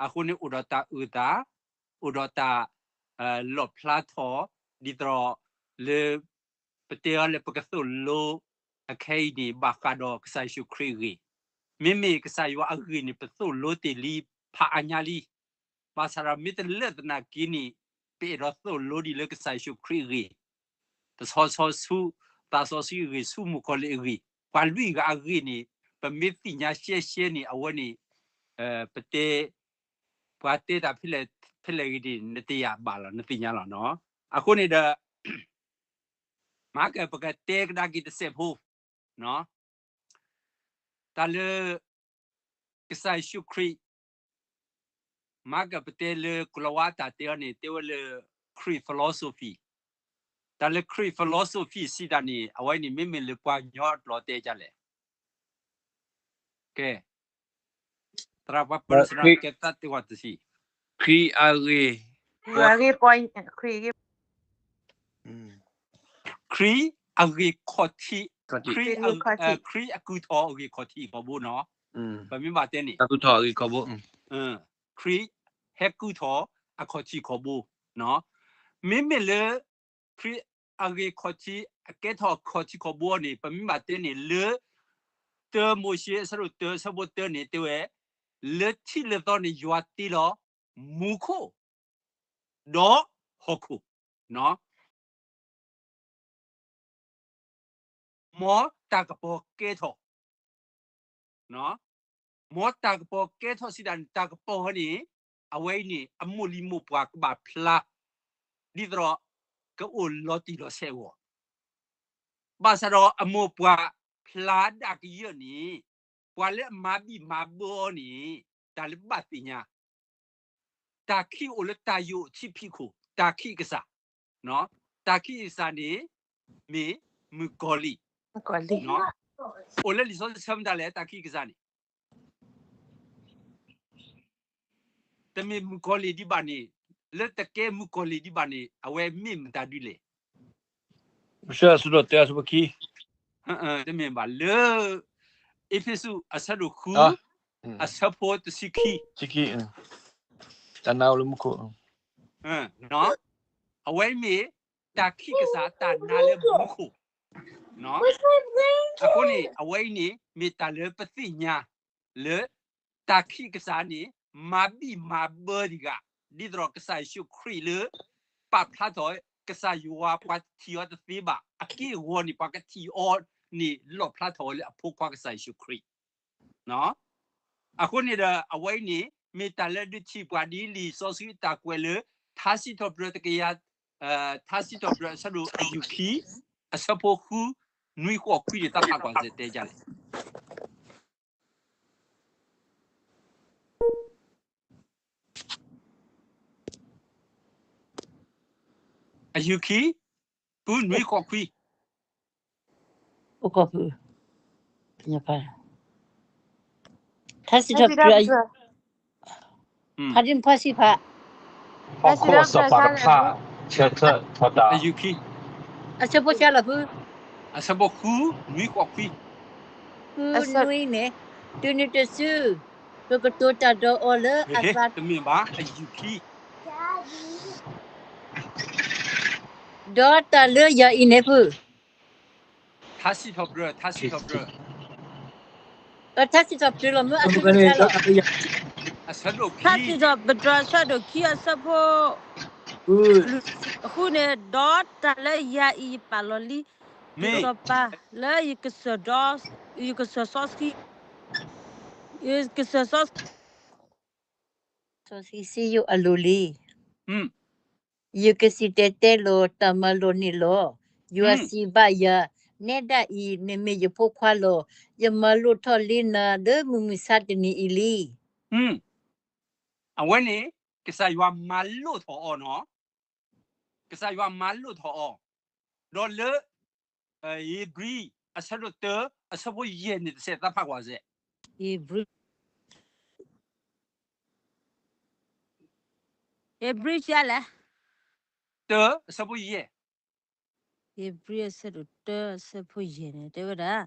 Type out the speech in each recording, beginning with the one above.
အဃိန့ၣ်အိၣ်ဒီးတၢ်အုၣ်သး, အိၣ်ဒီးတၢ် လီၣ်ဖျါထီၣ် ဒ်သိးလၢ ပတဲအီၤလၢပကသိၣ်လိ အခဲအံၤန့ၣ် ဘၣ်ဃးဒီးကစၢ်ယ့ၣ်ၡူးခရံာ်အဂ့ၢ်, မ့မ့ၢ်ကစၢ်ယွၤအဂ့ၢ်န့ၣ် ပသိၣ်လိတ့ၢ်လံ ဖးအါညါလံ. ဘၣ်ဆၣ်ဒီးမ့ၢ်တလၢသနာ်က့န့ၣ် ပအဲၣ်ဒိးသိၣ်လိဒံးလၢကစၢ်ယ့ၣ်ၡူးခရံာ်အဂ့ၢ်, တဆီဆီဆူ သးစီဆှံအဂ့ၢ်, ဆူမုၣ်ကီၤလံၢ်အဂ့ၢ်, ပှၤလွံၢ်ဂၤအဂ့ၢ်န့ၣ် ပမ့ၢ်သ့ၣ်ညါရှဲရှဲန့ၣ် အဝဲန့ၣ် ပတဲ ပှၤတဲတၢ်ဖဲလဲၣ်ဂ့ၤန့ၣ် နတယာ်ဘၣ်လီၤ, နသ့ၣ်ညါလီၤနီၤ. အဃိန့ၣ်ဒီး မၤကပကတဲကဒါက့ၤတစဲးဖိ တၢ်လၢ ကစၢ်ယ့ၣ်ၡူးခရံာ် မၤကပတဲလၢကလီၤဝါတၢ်တဲအီၤန့ၣ် တဲဝဲလၢ Greek philosophy, တၢ်လၢ Greek philosophy စံးတၢ်န့ၣ် အဝဲန့ၣ်မ့မ့ၢ်လၢပှၤကညီအကျိာ်တဲဒ်လဲၣ်. ကဲ, သရၣ်ပှၤပၢဆရၣ်ကဲသးတ့ၢ်ဝဲတဆံ, ခရံာ်အဂ့ၢ်, ခရံာ်အဂ့ၢ်ခီၣ်ထံး, ခရံာ်အဂ့ၢ်ခီၣ်ထံး, ခရံာ်အကုၢ်ထီၣ်အဂ့ၢ်ခီၣ်ထံးခီၣ်ဘိနီၤ, ပမ့ၢ်ဘၣ်တဲန့ၣ် ခရံာ်ဟဲကုၢ်ထီၣ်အခီၣ်ထံးခီၣ်ဘိ, မ့မ့ၢ်လၢ ခရံာ်အဂ့ၢ်ခီၣ်ထံး အကဲထီၣ်အခီၣ်ထံးခီၣ်ဘိန့ၣ် ပမ့ၢ်ဘၣ်တဲန့ၣ်လၢ တၢမိၤၡ့အဆၢဒိၣ်တၢ အဆၢဖိတၢန့ၣ် တဲဝဲ, လၢထံးလၢသီန့ၣ် ယွၤတ့လီၤမူခိၣ် ဒီးဟီၣ်ခိၣ် မ်တၢ်ကပီၤကဲထီၣ်, မ်တၢ်ကပီၤကဲထီၣ်စံးဒၣ်န့ၣ် တၢ်ကပီၤန့ၣ် အဝဲအံၤန့ၣ် အမိၢ်လံၤမိၢ်ပှၢ်ကဘၣ်ဖျါ ဒ်သိး ကအိၣ်လီၤတံၢ်လီၤဆဲးအဂီၢ်, ဘၣ်ဆၣ်ဒီးအမိၢ်ပှၢ်ဖျါဒၣ်ကယၢၢ်န့ၣ် ပှၤလၢအမၤဘံၣ်မၤဘၢအီၤန့ၣ် တၢ်လၢဘၣ်သ့ၣ်ညါ တၢ်ခံးအိၣ်လၢတၢ်ယိာ်ထံဖံးခိၣ် တၢ်ခံးကစၢ်, တၢ်ခံးကစၢ်န့ၣ် မ့ၢ်မုၣ်ကီၤလံၢ်, အိၣ်လၢလံာ်စီဆှံဆၢမတၤလဲၣ် တၢ်ခံးကစၢ်န့ၣ် တမ့ၢ်မုၣ်ကီၤလံၢ်ဒံးဘၣ်န့ၣ်, လၢတကဲမုၣ်ကီၤလံၢ်ဒံးဘၣ်န့ၣ် အဝဲမ့ၢ်မတၤဒ်လဲၣ်. တမ့ၢ်ဘၣ်လၢ အ့းဖ့းစူး အဆၢဒိၣ်ဃု အဆၢဖိတဆံခံ, တၢ်နါအိၣ်လၢမူခိၣ်, အဝဲမ့ၢ်တၢ်ခံးကစၢ်တၢ်နါလၢမူခိၣ်, အဃိန့ၣ် အဝဲအံၤန့ၣ် မ့ၢ်တၢ်လၢပသ့ၣ်ညါ လၢတၢ်ခံးကစၢ်န့ၣ် မၤဘံၣ်မၤဘၢတဂၤ ဒ်သိးဒီးကစၢ်ယ့ၣ်ၡူးခရံာ်လၢ ပာ်ဖျါထီၣ် ကစၢ်ယွၤပှၤထံၣ်အီၤတသ့ဘၣ် အက့ၢ်အဂီၤန့ၣ် ပှၤကထံၣ်အီၤန့ၣ် လီၣ်ဖျါထီၣ်ဝဲလၢအဖိခွါကစၢ်ယ့ၣ်ၡူးခရံာ် အဃိန့ၣ်ဒီး အဝဲအံၤန့ၣ် မ့ၢ်တၢ်လၢဒုးထံၣ်ပှၤဒ်လံာ်စီဆှံတၢ်ကွဲးလၢ ထါစံးထီၣ်ပတြၢၤတကယၤ, ထါစံးထီၣ်ပတြၢၤအဆၢဒိၣ်အယုၢ်ခံ, အဆၢဖိဃု, နွံဃိးခွံန့ၣ် သးဖးကွၢ်စဲးတဲဒ်လဲၣ်. အယုၢ်ခံ, ဖုနွံဃိးခွံ, အိၣ်ကီၢ်ဖု, ထါစံးထီၣ်ပတြၢၤ, ဖးဒ်နဖီၣ်စံးဖး, ဟီၣ်ခိၣ်စီၤပၤတဖၣ် ဆၢထၢၣ်ထီဒါ, အယုၢ်ခံ, အဆၢဖိဆံးလီၤဖု, အဆၢဖိဃု, နွံဃိးခွံ, ဖုနွံန့ၣ်, တုၤနုၤတစု, ပကတိၤတၢ်ဒီးအီၤလၢအသး, တမ့ၢ်ဘၣ်, အယုၢ်ခံ ဒီးတၢ်လၢယၤအံၤန့ၣ်ဖု, ထါစံးထီၣ်ပတြၢၤ, ထါစံးထီၣ်ပတြၢၤ, ထါစံးထီၣ်ပတြၢၤလီၤမ့ၢ်အဆၢဖိဆံးလီၤ, အဆၢဒိၣ်ခံ, ထါစံးထီၣ်ပတြၢၤအဆၢဒိၣ်ခံအဆၢဖိ ဃုန့ၣ်, ဒီးတၢ်လၢယၤအံၤယပာ်လီၤလံ, မ့ၢ်စီၤပၤလၢယကစၢၢ်ဒီး, ယကစၢၢ်စီဆှံ, ယကစၢၢ်စီ စီဆှံစံယိၣ်အလိၤလံ. ယကစံၣ်တဲၤတဲလီၤတၢ်မၤလိာ်န့ၣ်လီၤ. ယွၤစံးဘၣ်ယၤ, နဲဒၣ်အံၤ, နမ့ၢ်ယဖိခွါလီၤ. ယမၤလိာ်ထီၣ်လံနၤလၢမုၢ်မဆါတနံၤအံၤလံ. အဝဲန့ၣ် ကစၢ်ယွၤမၤလိာ်ထီၣ်အီၤနီၤ. ကစၢ်ယွၤမၤလိာ်ထီၣ်အီၤ, ဒီးလၢ ဧ့ၤဘြံၤ အဆၢဒိၣ်တၢ အဆၢဖိယဲၢ်န့ၣ်တစဲး သးဖးကွၢ်စဲး. ဧ့ၤဘြံၤ, ဧ့ၤဘြံၤ ဆံးလဲၣ်, တၢ အဆၢဖိယဲၢ်, ဧ့ၤဘြံၤ အဆၢဒိၣ်တၢ အဆၢဖိယဲၢ်န့ၣ် တဲဝဲဒၣ်,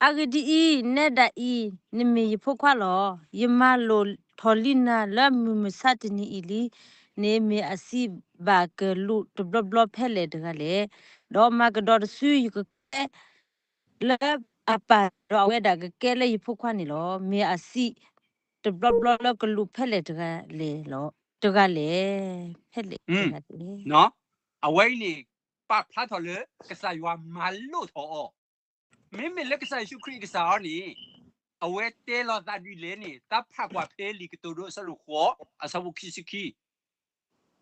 အဂ့ၢ်ဒ်အံၤ, နဲဒၣ်အံၤ, နမ့ၢ်ယဖိခွါလီၤ. ယမၤလိာ် ထီၣ်လံနၤလၢမုၢ်မဆါတနံၤအံၤလံန့ၣ် မ့ၢ်အစံးဘၣ်ကလူးတဘျီဘျီဖဲလဲၣ်တဂၤလဲၣ်. ဒီးမၤကဒီးတစု ယကကဲ လၢအပၢ်ဒီးအဝဲဒၣ်ကကဲလၢယဖိခွါန့ၣ်လီၤ. မ့ၢ်အစံးတဘျီဘျီလၢကလူးဖဲလဲၣ်တဂၤလဲၣ်လီၤ. တဂၤလဲၣ်, ဖဲလဲၣ်တဂၤလဲၣ်. အဝဲအံၤန့ၣ် ပာ်ဖျါထီၣ်လၢကစၢ်ယွၤမၤလိၣ်ထီၣ်အီၤ. မ့မ့ၢ်လၢကစၢ်ယ့ၣ်ၡူးခရံာ်ကစၢ်အီၤန့ၣ် အဝဲတဲလီၤသးဒ်လဲၣ်န့ၣ် တၢ်ဖးကွၢ်ဖဲလံာ်ကတိၤဒိအဆၢဒိၣ်ဃိး အဆၢဖိခံဆံခံ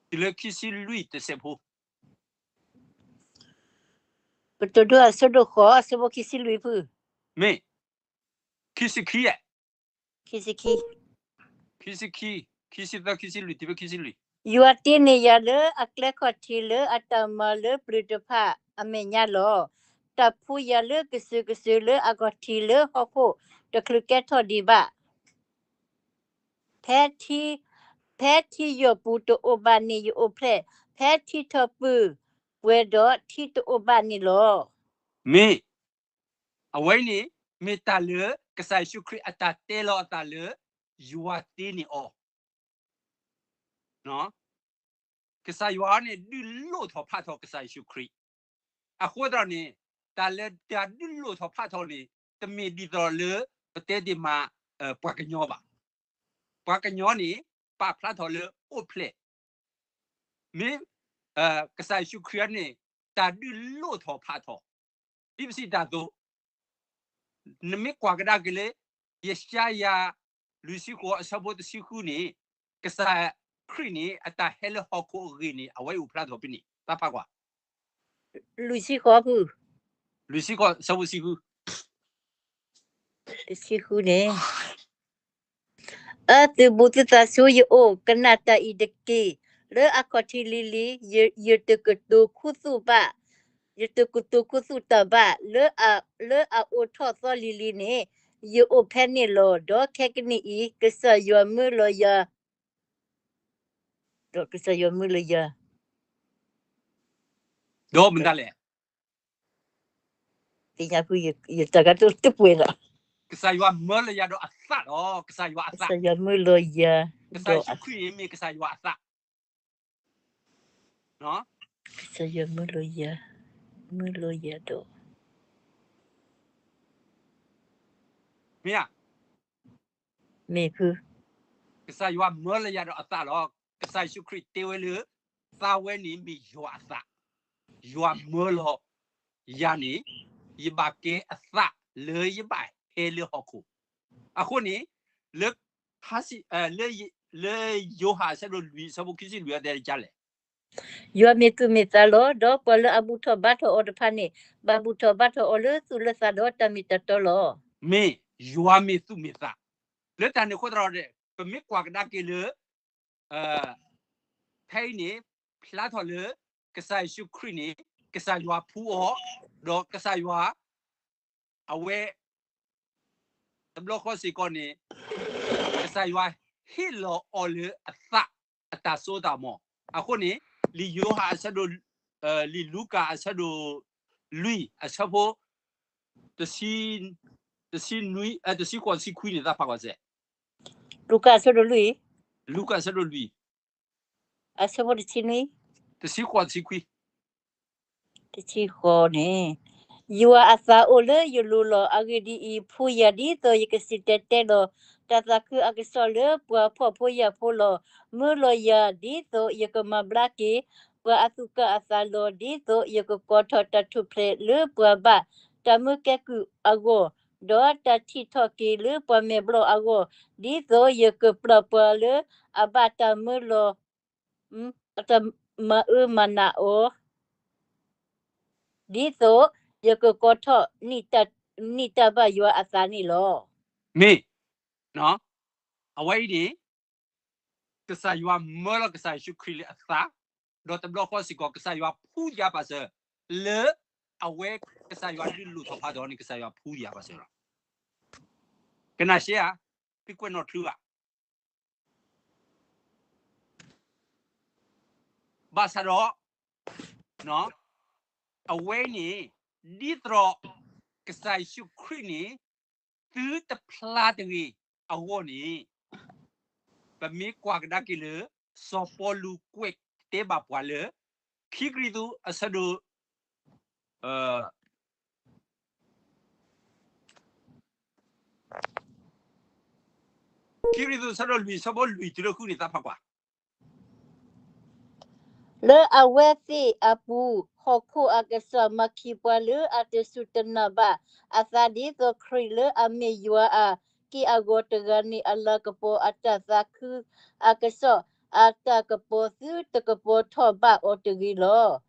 တုၤလၢခံဆံလွံၢ်တစဲးဖိ ကတိၤဒိအဆၢဒိၣ်ဃိး အဆၢဖိခံဆံလွံၢ်ဖု မ့ၢ် ခံဆံခံ ခံဆံခံ ခံဆံခံ ခံဆံသၢ ခံဆံလွံၢ် တုၤဖဲခံဆံလွံၢ်. ယွၤတ့န့ၢ်ယၤလၢအကျဲခီၣ်ထံးလၢအတၢ်မၤလၢပျၢၤတဖၣ်အမဲာ်ညါလီၤ. တၢ်ဖှူယၤလၢကစၢၢ်ကစၢၢ်လၢအခီၣ်ထံးလၢဟီၣ်ခိၣ်တချုးကဲထီၣ်ဒံးဘၣ်. ဖဲထံ, ဖဲထံယီၢ်ပူၤတအိၣ်ဘၣ်န့ၣ်ယအိၣ်ဖျဲၣ်, ဖဲထံထီၣ်ပၢၢ်ပှဲၤဒီးထံတအိၣ်ဘၣ်န့ၣ်လီၤ. မ့ၢ်, အဝဲအံၤန့ၣ် မ့ၢ်တၢ်လၢကစၢ်ယ့ၣ်ၡူးခရံာ်အတၢ်တဲလီၤအသးလၢ ယွၤတ့န့ၢ်အီၤ ကစၢ်ယွၤန့ၣ် ဒုးလိၣ်ထီၣ်ဖးထီၣ်ကစၢ်ယ့ၣ်ၡူးခရံာ်. အဃိသတးန့ၣ် တၢ်လၢတၢ်ဒုးလိၣ်ထီၣ်ဖးထီၣ်န့ၣ် တမ့ၢ်ဒ်သိးလၢ ပတဲဒ်မး ပှၤကညီဘၣ်. ပှၤကညီန့ၣ် ပာ်ဖျါထီၣ်လၢအိၣ်ဖျဲၣ် မ့ၢ် ကစၢ်ယ့ၣ်ၡူးခရံာ်န့ၣ် တၢ်ဒုးလိၣ်ထီၣ်ဖးထီၣ် ဒ်ပစံးတၢ်အသိး, နမ့ၢ်ကွၢ်ကဒါက့ၤလၢ ယၡါယၤ လွံၢ်ဆံဃိး အဆၢဖိတဆံဃုန့ၣ် ကစၢ်ခရံာ်န့ၣ် အတၢ်ဟဲလၢဟီၣ်ခိၣ်အဂ့ၢ်န့ၣ် အဝဲအိၣ်ဖျါထီၣ်ဖဲန့ၣ် တၢ်ဖးကွၢ် လွံၢ်ဆံဃိးဖု လွံၢ်ဆံဃိး အဆၢဖိတဆံဃု တဆံဃုန့ၣ် အသုးဘူးသုသးဆူယအိၣ်ကနၣ်တၢ်အံၤတက့ၢ်. လၢအခီၣ်ထံးလံၤလံၤ ယတကတိၤခူသူၣ်ဘၣ်, ယတကတိၤခူသူၣ်တၢ်ဘၣ်, လၢအအိၣ်ထီၣ်သီလံၤလံၤန့ၣ် ယအိၣ်ဖဲန့ၣ်လီၤ. ဒီးခဲကနံၣ်အံၤ ကစၢ်ယွၤမၢလီၤယၤ ဒီးကစၢ်ယွၤမၢလီၤယၤ ဒီးမတၤလဲၣ် သ့ၣ်ညါဖု ယတၢ်ဂၤတပှဲၤလီၤ. ကစၢ်ယွၤမၢလီၤယၤဒီးအသးလီၤ. ကစၢ်ယွၤအသး ကစၢ်ယွၤမၢလီၤယၤ ကစၢ်ယ့ၣ်ၡူးခရံာ်န့ၣ်မ့ၢ်ကစၢ်ယွၤအသး ကစၢ်ယွၤမၢလီၤယၤ မၢလီၤယၤဒီး မ့ၢ်ဧါ မ့ၢ်ဖု ကစၢ်ယွၤမၢလီၤယၤဒီးအသးလီၤ. ကစၢ်ယ့ၣ်ၡူးခရံာ်တဲဝဲလၢ သးဝဲန့ၣ်မ့ၢ်ယွၤအသး, ယွၤမၢလီၤယၤန့ၣ် ယဘၣ်ကဲအသးလၢယဘၣ်ဟဲလၢဟီၣ်ခိၣ်. အဃိန့ၣ် လၢ လၢယိၤဟၣ်အဆၢဒိၣ်လွံၢ် အဆၢဖိခံဆံလွံၢ် အတဲဒ်လဲၣ် ယွၤမ့ၢ်သူၣ်မ့ၢ်သးလီၤ. ဒီးပှၤလၢအဘူၣ်ထီၣ်ဘါထီၣ်အီၤတဖၣ်န့ၣ် ဘၣ်ဘူၣ်ထီၣ်ဘါထီၣ်အီၤလၢသူၣ်လၢသးဒီးတၢ်မ့ၢ်တၢ်တီလီၤ. မ့ၢ်ယွၤမ့ၢ်သူၣ်မ့ၢ်သး လၢတၢ်န့ၣ်အဃိသတးဒီး ပမ့ၢ်ကွၢ်ကဒါက့ၤလၢ ဖဲအံၤန့ၣ် ဖျါထီၣ်လၢ ကစၢ်ယ့ၣ်ၡူးခရံာ်န့ၣ် ကစၢ်ယွၤဖှူအီၤ, ဒီးကစၢ်ယွၤ အဝဲ တဘျီဃီစ့ၢ်ကီးန့ၣ် ကစၢ်ယွၤဟ့ၣ်လီၤအီၤလၢအသး အတၢ်စိတၢ်ကမီၤ. အဃိန့ၣ် လံာ်ယိၤဟၣ်အဆၢဒိၣ် လံာ်လူၤကၣ်အဆၢဒိၣ်လွံၢ် အဆၢဖိ တဆံ တဆံနွံ တဆံဃိး တဆံခွံန့ၣ် သးဖးကွၢ်စဲး လူၤကၣ်အဆၢဒိၣ်လွံၢ် လူၤကၣ်အဆၢဒိၣ်လွံၢ် အဆၢဖိတဆံနွံ တဆံဃိး တဆံခွံ တဆံဃိးန့ၣ် ယွၤအသးအိၣ်လၢယလိၤလီၤ. အဂ့ၢ်ဒ်အံၤ, ဖှူယၤဒ်သိးယကစံၣ်တဲၤတဲလီၤ တၢ်သးခုအကစီၣ်လၢပှၤဖှီၣ်ဖိယာ်ဖိလီၤ. မၢလီၤယၤဒ်သိးယကမၤဘျါက့ၤ ပှၤအသူၣ်ကၢ်အသးလီၤ. ဒ်သိးယကကိးထီၣ်တၢ်ထူၣ်ဖျဲးလၢပှၤဘၣ်တၢ်မၢကဲကုၢ်အဂီၢ်, ဒီးတၢ်ထံၣ်ထီၣ်က့ၤလၢပှၤမဲာ်ဘျီၣ်အဂီၢ်, ဒ်သိးယကပျၢ်ပှၤလၢအဘၣ်တၢ်မၢလီၤ တၢ်မၤအၢမၤနးအီၤ, ဒ်သိးယကကိးထီၣ်န့ၢ်တၢ်ဘၣ်ယွၤအသးန့ၣ်လီၤ. မ့ၢ်, အဝဲအံၤန့ၣ် ကစၢ်ယွၤမၢလီၤကစၢ်ယ့ၣ်ၡူးခရံာ်လၢအသး, ဒီးတဘျီဃီစ့ၢ်ကီး ကစၢ်ယွၤဖှူယၤပာ်စၢၤ လၢအဝဲကစၢ်ယွၤဒုးလိၣ်ထီၣ်ဖးထီၣ်န့ၣ် ကစၢ်ယွၤဖှူယၤပာ်စၢၤလီၤ. ကနၣ်ရှဲဧါ, သုကွဲးနီၣ်ချုးဘၣ် ဘၣ်ဆၣ်ဒီး အဝဲန့ၣ် ဒ်သိး ကစၢ်ယ့ၣ်ၡူးခရံာ်န့ၣ် သုတဖျါတဂ့ၤအဂီၢ်န့ၣ်, ပမ့ၢ်ကွၢ်ကဒါက့ၤလၢ စီၤပီလူးကွဲးတဲဘၣ်ပှၤလၢ ခံကရံၣ်သူးအဆၢဒိၣ် ခံကရံၣ်သူးအဆၢဒိၣ်လွံၢ် အဆၢဖိလွံၢ်တုၤလၢဃုန့ၣ် သးဖးကွၢ် လၢအဝဲသ့ၣ်အပူၤ ဟီၣ်ခိၣ်အကစၢ်မၤခံပှၤလၢအတစူၢ်တနာ်ဘၣ်အသး ဒ်သိးခရံာ်လၢအမ့ၢ်ယွၤအက့ၢ်အဂီၤတဂၤန့ၣ် အလၤကပီၤအတၢ်သးခုအကစီၣ် အတၢ်ကပီၤသုတကပီၤထီၣ်ဘၣ်အီၤတဂ့ၤလီၤ.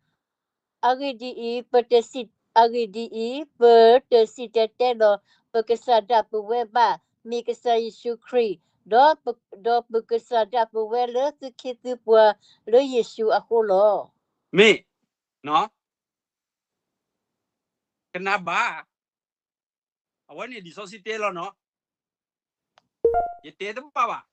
အဂ့ၢ်ဒ်အံၤ, အဂ့ၢ်ဒ်အံၤ, ပတစံၣ်တဲၤတဲလီၤပကစၢ်ဒၣ်ပဝဲဘၣ်, မ့ၢ်ကစၢ်ယ့ၣ်ၡူးခရံာ်, ဒီးပကစၢ်ဒၣ်ပဝဲလၢသုခ့သုပှၤလၢယ့ၣ်ၡူးအဃိလီၤ. မ့ၢ်, ကနၣ်ဘၣ်, အဝဲန့ၣ်လံာ်စီဆှံတဲလီၤနီၤ, ယတဲတဘၣ်ဘၣ်,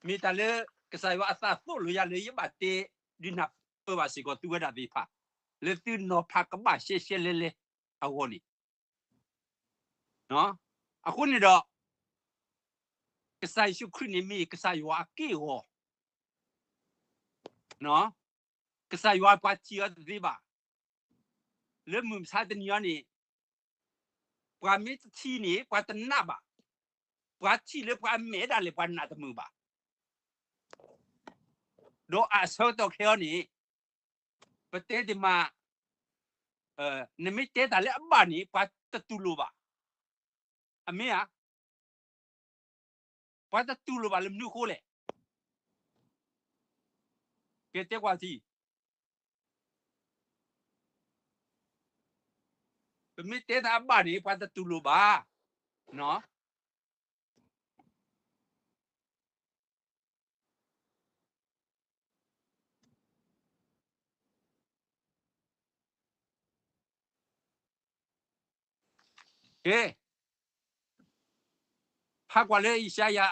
မ့ၢ်တၢ်လၢကစၢ်ယွၤအသးသိၣ်လိယၤလၢယဘၣ်တဲဒုးနၢ်ပၢၢ်ဘၣ်စ့ၢ်ကီးသုဝဲဒၣ်သ့ၣ်တဖၣ်, လၢသုနီၤဖးကဘၣ်ရှဲရှဲလဲလဲအဂီၢ်န့ၣ်, အဃိန့ၣ်ဒီး ကစၢ်ယ့ၣ်ၡူးခရံာ်န့ၣ်မ့ၢ်ကစၢ်ယွၤအက့ၢ်အဂီၤ, ကစၢ်ယွၤပှၤထံၣ်အီၤတသ့ဘၣ်, လၢမုၢ်မဆါတနံၤအံၤန့ၣ်, ပှၤမ့ၢ်တထံၣ်န့ၣ် ပှၤတနာ်ဘၣ်, ပှၤထံၣ်လၢပှၤအမဲာ်ဒၣ်လဲာ် ပှၤနာ်တမုာ်ဘၣ်, ဒီးအဆၢကတီၢ်ခဲအံၤန့ၣ်, ပတဲတ့ၢ်မး, နမ့ၢ်တဲတၢ်လၢအဘၣ်န့ၣ် ပှၤတတူၢ်လိာ်ဘၣ်, အမ့ၢ်ဧါ, ပှၤတတူၢ်လိာ်ဘၣ်လၢမနုၤအဃိလဲၣ်, ကဲတဲကွၢ်ထံၣ် ပမ့ၢ်တဲတၢ်အဘၣ်န့ၣ် ပှၤတတူၢ်လိာ်ဘၣ်, ကဲ, ဖးကွၢ်လၢယၡါယၤ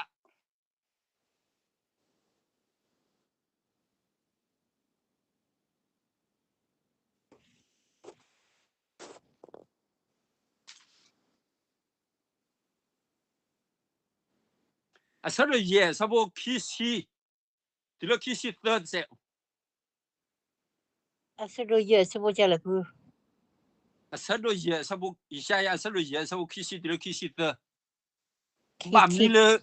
အဆၢဒိၣ်ယဲၢ် အဆၢဖိခံဆံ တုၤလၢခံဆံသၢတစဲး, အဆၢဒိၣ်ယဲၢ် အဆၢဖိ, အဆၢဒိၣ်ယဲၢ် အဆၢဖိ, ယၡါယၤ အဆၢဒိၣ်ယဲၢ် အဆၢဖိခံဆံ တုၤလၢခံဆံသၢ, ဘၣ်မနုၤလၢ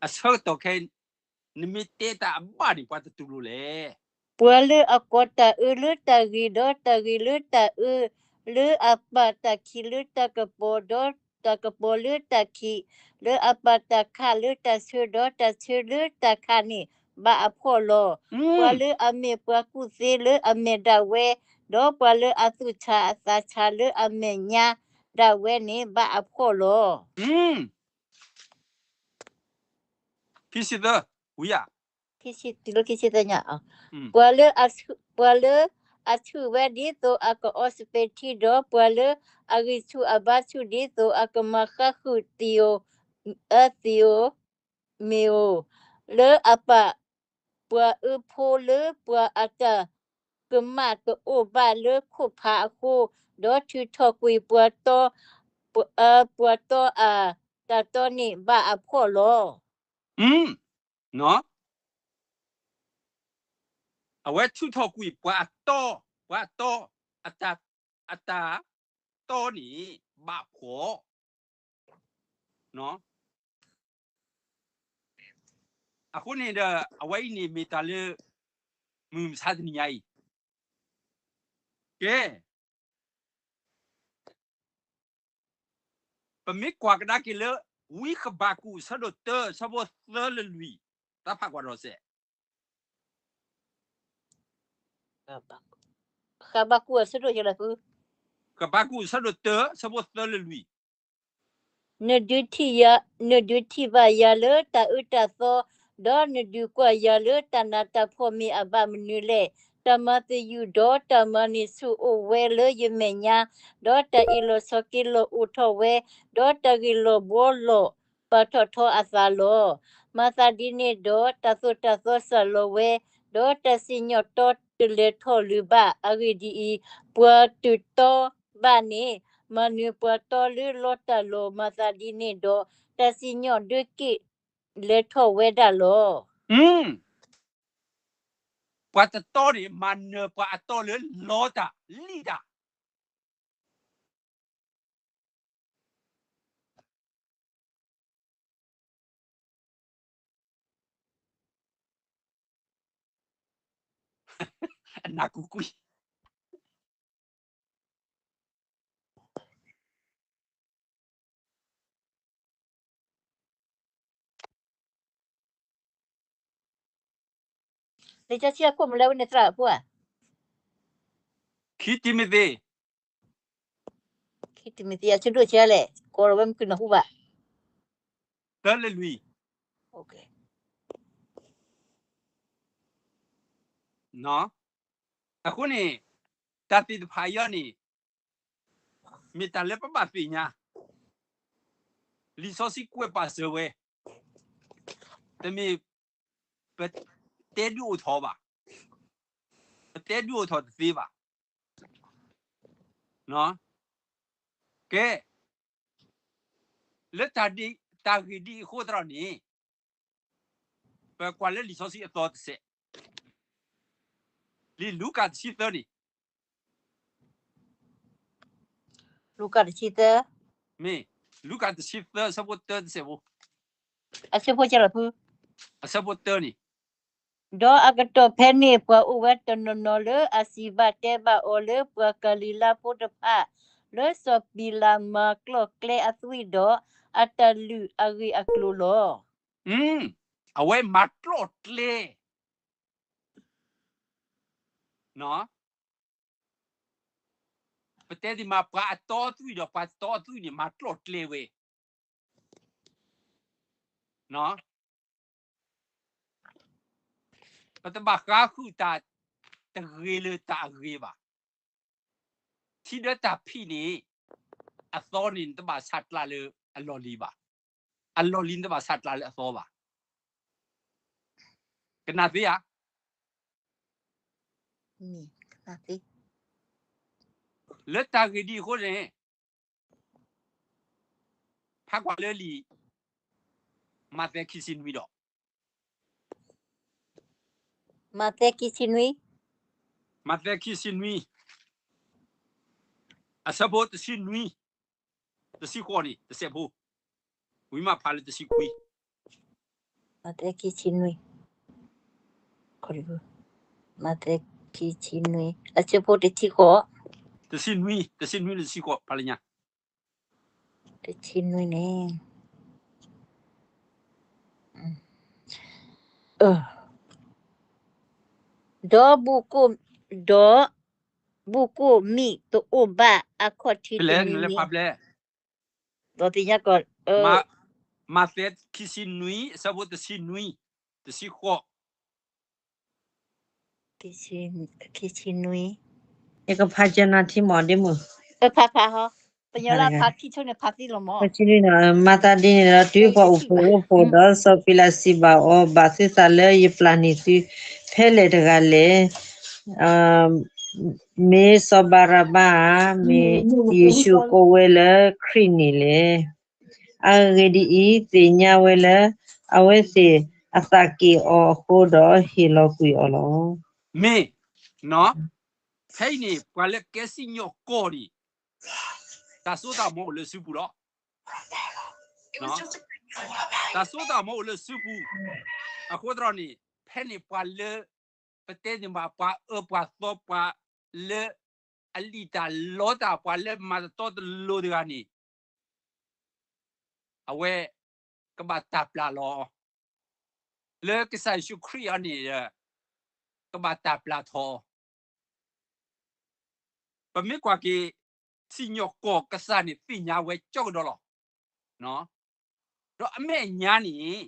အဆၢကတီၢ်ခဲအံၤ နမ့ၢ်တဲတၢ်အဘၣ်န့ၣ် ပှၤတတူၢ်လိာ်လဲၣ်. ပှၤလၢအကိးတၢ်အၢလၢတၢ်ဂ့ၤ, ဒီးတၢ်ဂ့ၤလၢတၢ်အၢ, လၢအပာ်တၢ်ခံးလၢတၢ်ကပီၤ, ဒီးတၢ်ကပီၤလၢတၢ်ခံး, လၢအပာ်တၢ်ခးလၢတၢ်ဆၢ, ဒီးတၢ်ဆၢလၢတၢ်ခးန့ၣ် ဘၣ်အဖှီၣ်လီၤ. ပှၤလၢအမ့ၢ်ပှၤကူၣ်သ့လၢအမဲာ်ဒၣ်ဝဲ, ဒီးပှၤလၢအသူၣ်ဆးအသးဆးလၢအမဲာ်ညါဒၣ်ဝဲန့ၣ် ဘၣ်အဖှီၣ်လီၤ. ခံဆံသၢ, ဝံၤဧါ, ခံဆံ, တုၤလၢခံဆံသၢညါ, ပှၤလၢအဆူၣ်, ပှၤလၢအဆူၣ်ဝဲဒ်သိးအကအီစပဲာ်ထံ, ဒီးပှၤလၢအဂံၢ်ဆူၣ်အဘါဆူၣ်ဒ်သိးအကမၤဃါဃုာ်သံးဧိၤ, အၢသံးဧိၤ, မ့ၢ်ဧိၤ, လၢအပာ်ပှၤအၢဖိလၢပှၤအတၢ်ကမၣ်တအိၣ်ဘၣ်လၢခိၣ်ဖးအဃိ, ဒီးထုးထီၣ်ကွံာ်ပှၤတီ, ပှၤတီအတၢ်တီန့ၣ် ဘၣ်အဖှီၣ်လီၤ. အဝဲထုးထီၣ်ကွံာ်ပှၤအတီ, ပှၤအတီ, အတၢ်, အတၢ်တီန့ၣ် ဘၣ်ဖှီၣ်. အဃိန့ၣ်ဒီး အဝဲအံၤန့ၣ်မ့ၢ်တၢ်လၢ မုၢ်မဆါတနံၤညါအံၤ, ကဲ ပမ့ၢ်ကွၢ်ကဒါက့ၤလၢ ဝံဃဘးကူာ် အဆၢဒိၣ်တၢ အဆၢဖိသၢလၢလွံၢ်, တၢ်ဖးကွၢ်ဒီးစဲး, ဃဘးကူာ်အဆၢဒိၣ်ယဲၢ်လၢ, ဃဘးကူာ်အဆၢဒိၣ်တၢ အဆၢဖိသၢလၢလွံၢ်, နဒုးထံၣ်ယၤ, နဒုးထံၣ်ဘၣ်ယၤလၢတၢ်အၢတၢ်သီ, ဒီးနဒုးကွၢ်ယၤလၢတၢ်နးတၢ်ဖှီၣ်မ့ၢ်အဘၣ်မနုၤလဲၣ်. တၢ်မၤသယုၢ်ဒီးတၢ်မၤန့ၢ်ဆူၣ်အိၣ်ဝဲလၢယမဲာ်ညါ, ဒီးတၢ်အ့ၣ်လိာ်ဆိးက့လိာ်အိၣ်ထီၣ်ဝဲ, ဒီးတၢ်ဂ့ၢ်လီၤဘှီလီၤပာ်ထီၣ်ထီအသးလီၤ. မၤသးဒ်န့ၣ်ဒီး တၢ်သိၣ်တၢ်သီစၢ်လီၤဝဲ, ဒီးတၢ်စံၣ်ညီၣ်တီတလဲၤထီၣ်လၢၤဘၣ်. အဂ့ၢ်ဒ်အံၤ, ပှၤတတီဘၣ်န့ၣ် မၤနၢၤပှၤတီလၢလီတၢ်လီၤ. မၤသးဒ်န့ၣ်ဒီး တၢ်စံၣ်ညီၣ်ဒၢက့ၣ်လဲၤထီၣ်ဝဲဒၣ်လီၤ. ပှၤတတီန့ၣ် မၤနၢၤပှၤအတီလၢလီတၢ်လံၣ်တၢ် အနၢ်ကူကွံာ် လံာ်စီဆှံအခိၣ်မလဲၣ်ဝဲန့ၣ်သရၣ်အဖိဧါ. ခံတံၤမသ့း ခံတံၤမသ့း အဆၢဒိၣ်ဆံးလဲၣ် ကိးလီၤဝဲမုၢ်ကနၢ်ဟူဘၣ် သၢလၢလွံၢ် အဃိန့ၣ် တၢ်သ့ၣ်တဖၣ်အံၤန့ၣ် မ့ၢ်တၢ်လၢပဘၣ်သ့ၣ်ညါ လံာ်စီဆှံကွဲးပာ်စၢၤဝဲ တမ့ၢ် ပတဲဒုးအိၣ်ထီၣ်ဘၣ်, ပတဲဒုးအိၣ်ထီၣ်တသ့ဘၣ်. ကဲ လၢတၢ်ဂ့ၢ်ဒ်အံၤအဃိသတးန့ၣ် ပကွၢ်လၢလံာ်စီဆှံအသီတစဲး, လံာ်လူၤကၣ်တဆံသၢန့ၣ်, လူၤကၣ်တဆံသၢ, မ့ၢ် လူၤကၣ်တဆံသၢ အဆၢဖိတၢတစဲးဖိ, အဆၢဖိကဲလီၤဖု, အဆၢဖိတၢန့ၣ်, ဒီးအကတီၢ်ဖဲန့ၣ် ပှၤအိၣ်ဝဲတနီၤနီၤလၢအစံးဘၣ်တဲဘၣ်အီၤလၢပှၤကၤလံၤလါဖိတဖၣ် လၢစီၤပံၤလးမၤကျီၣ်ကျဲအသွံၣ်ဒီး အတၢ်လုၢ်အဂ့ၢ်အကျိၤလီၤ. အဝဲမၤကျီၣ်ကျဲ ပတဲဒ်မး ပှၤအတီအသွံၣ်ဒီးပှၤတတီအသွံၣ်န့ၣ် မၤကျီၣ်ကျဲဝဲ. ပတဘၣ်ဃါဃုာ်တၢ်တဂ့ၤလၢတၢ်အဂ့ၤဘၣ်. ထံဒၢတၢ်ဖံးန့ၣ် အသီန့ၣ် နတဘၣ်ဆးကျးလၢအလီၢ်လံၤဘၣ်. အလီၢ်လံၤနတဘၣ်ဆးကျးလၢအသီဘၣ်. ကနၣ်သ့ဧါ. လၢတၢ်ဂ့ၢ်ဒ်အဃိန့ၣ် ဖးကွၢ်လၢလံာ် မးသဲခံဆံနွံဒီး မးသဲခံဆံနွံ, မးသဲခံဆံနွံ, အဆၢဖိတဆံနွံ, တဆံဃိးန့ၣ် တစဲးဖိ, ဝံၤမးဖးလၢတဆံခွံ, မးသဲခံဆံနွံ, မးသဲခံဆံနွံ အဆၢဖိတဆံဃိး, တဆံနွံ, တဆံနွံလၢတဆံဃိး ဖးလၢညါ တဆံနွံန့ၣ်, ဒီးဘူးကိၣ်, ဒီးဘူးကိၣ်မ့ၢ်တအိၣ်ဘၣ်အခီၣ်ထံးတမံၤမံၤ, ဒီးသ့ၣ်ညါကီး, မးသဲခံဆံနွံ အဆၢဖိတဆံနွံ, တဆံဃိး ခံဆံနွံ, ယကဖးကနၣ်ထံမး ဒ့မုၣ်, ဖးဖးဟီ, ပညီလၢဖးထံဆိန့ၣ်ဖးသံလီၤမး, မၤသးဒ်န့ၣ်ဒီး တုၤပှၤအိၣ်ဖှိၣ်အိၣ်ဖှိၣ်ဒီး စီၤပံၤလးစံးဘၣ်အီၤ, ဘၣ်သုသးလၢယပျၢ်န့ၢ်သုဖဲလဲၣ်တဂၤလဲၣ်. မ့ၢ်စီၤဘၤရဘၤဧါ, မ့ၢ်ယ့ၣ်ၡူးကိးဝဲလၢခရံာ်န့ၣ်လဲၣ်. အဂ့ၢ်ဒ်အံၤ, သ့ၣ်ညါဝဲလၢ အဝဲသ့ၣ်အသးက့ၣ်အီၤအဃိဒီး ဟ့ၣ်လီၤကွံာ်အီၤလီၤ. မ့ၢ်, ဖဲအံၤန့ၣ် ပှၤလၢကဲစံၣ်ညီၣ်ကွီၢ်န့ၣ် တၢ်စိတၢ်ကမီၤအိၣ်လၢစုပူၤလီၤ. တၢ်စိတၢ်ကမီၤအိၣ်လၢစုပူၤ, အဃိသတးန့ၣ် ဖဲန့ၣ်ပှၤလၢ ပတဲန့ၣ်ဘၣ် ပှၤအၢပှၤသီ ပှၤလၢအလံၣ်တၢ်လီတၢ် ပှၤလၢမၤတတီတလိၤတဂၤန့ၣ် အဝဲကဘၣ်တၢ်ပျၢ်လီၤ. လၢကစၢ်ယ့ၣ်ၡူးခရံာ်အံၤန့ၣ် ကဘၣ်တၢ်ပျၢ်ထီၣ်. ပမ့ၢ်ကွၢ်က့ၤ စံၣ်ညီၣ်ကွီၢ်ကစၢ်န့ၣ် သ့ၣ်ညါဝဲကၠီကဒီးလီၤ. ဒီးအမဲာ်ညါန့ၣ်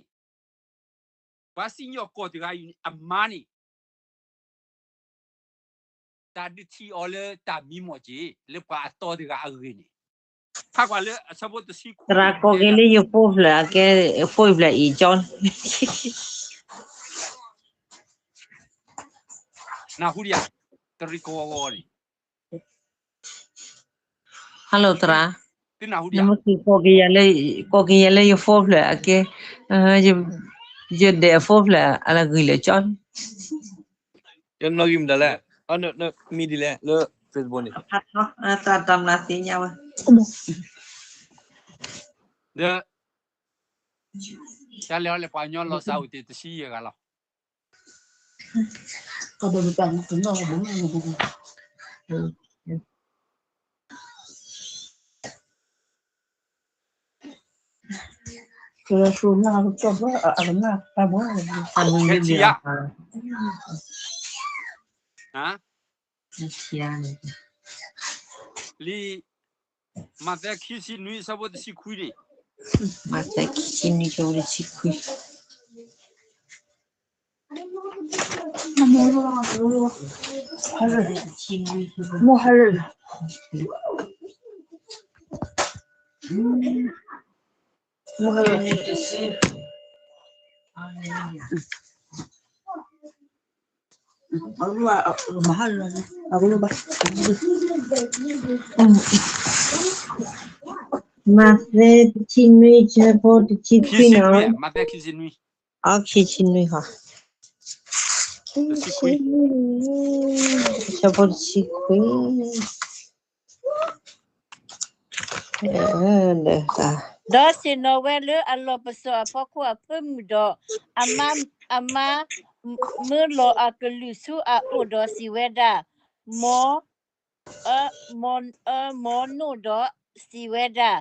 ပှၤစံၣ်ညီၣ်ကွီၢ်တဂၤအံၤန့ၣ် အမါန့ၣ် တၢ်ဒုးထံၣ်အီၤလၢတၢ်မံမီၢ်က့ၤ လၢပှၤအတီတဂၤအဂ့ၢ်န့ၣ် ဖးကွၢ်လၢအဆၢဖိတဆံခွံ သရၣ်ကိးက့ၤလၢယဖိဖျၢၣ်အကဲ ဖိဖျၢၣ်အံၤကၠီ နၢ်ဟူဒံးဧါ, တရံးကဝီၤဝီၤန့ၣ် Hello သရၣ်, သုနၢ်ဟူဒံးဧါ, ကိးက့ၤယၤလၢယ phone ဖျၢၣ်အကဲ, ယဒဲးအ phone ဖျၢၣ်အလၢဂံၢ်လၢာ်ကၠီ, ယနီၣ်ဂံၢ်မတၤလဲၣ်, မံဒ်လဲၣ်လၢ Facebook န့ၣ်, ဒီး တၢ်လဲၤအီၤလဲၤပှၤကညီလီၤစၢ်အိၣ်တ့ၢ်တဆံယဲၢ်ဂၤလီၤ. လံာ်မးသဲခံဆံနွံ အဆၢဖိတဆံခွံန့ၣ်, မးသဲခံဆံနွံ အဆၢဖိတဆံခွံ, မးသဲတဆံနွံ အဆၢဖိတဆံခွံနီၤ, မးသဲခံဆံနွံ, အဆၢဖိတဆံခွံ, ဒီးဆ့ၣ်နီၤဝဲလၢအလီၢ်ပစိာ်အဖီခိၣ်အဖၢမုၢ်ဒီး, အမါ မၢလီၤအကလုၢ်ဆူအအိၣ်ဒီးစံးဝဲဒၣ်, မ် မ်နိၣ်ဒီးစံးဝဲဒၣ်,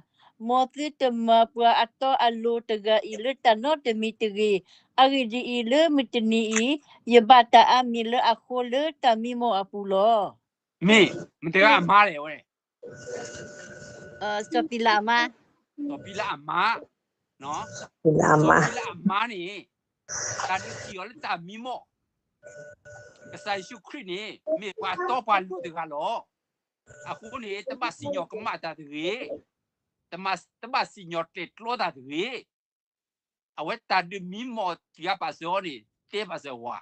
မ်သုတမၤပှၤအတီအလိၤတဂၤအံၤလၢတၢ်နီတမံၤတဂ့ၤ. အဂ့ၢ်ဒ်အံၤ, လၢမုၢ်တနံၤအံၤ ယဘၣ်တၢ်အါမံၤလၢအဃိလၢတၢ်မံမီၢ်အပူၤလီၤ. မ့ၢ် မတၤတဂၤအမါလဲၣ်ဝဲ, စီၤပံၤလးအမါ, စီၤပံၤလးအမါ, စီၤပံၤလးအမါန့ၣ်, တၢ်ဒုးထံၣ်အီၤလၢတၢ်မံမီၢ်, ကစၢ်ယ့ၣ်ၡူးခရံာ်န့ၣ် မ့ၢ်ပှၤတီပှၤလိၤတဂၤလီၤ. အဃိန့ၣ် တဘၣ်စံၣ်ညီၣ်ကမၣ်တၢ်တဂ့ၤ, တဘၣ်စံၣ်ညီၣ်တဲာ်ကျီတၢ်တဂ့ၤ. အဝဲတၢ်ဒုးမံမီၢ်တံၤအါပာ်စၢၤအီၤန့ၣ် တဲပာ်စၢၤဝဲ,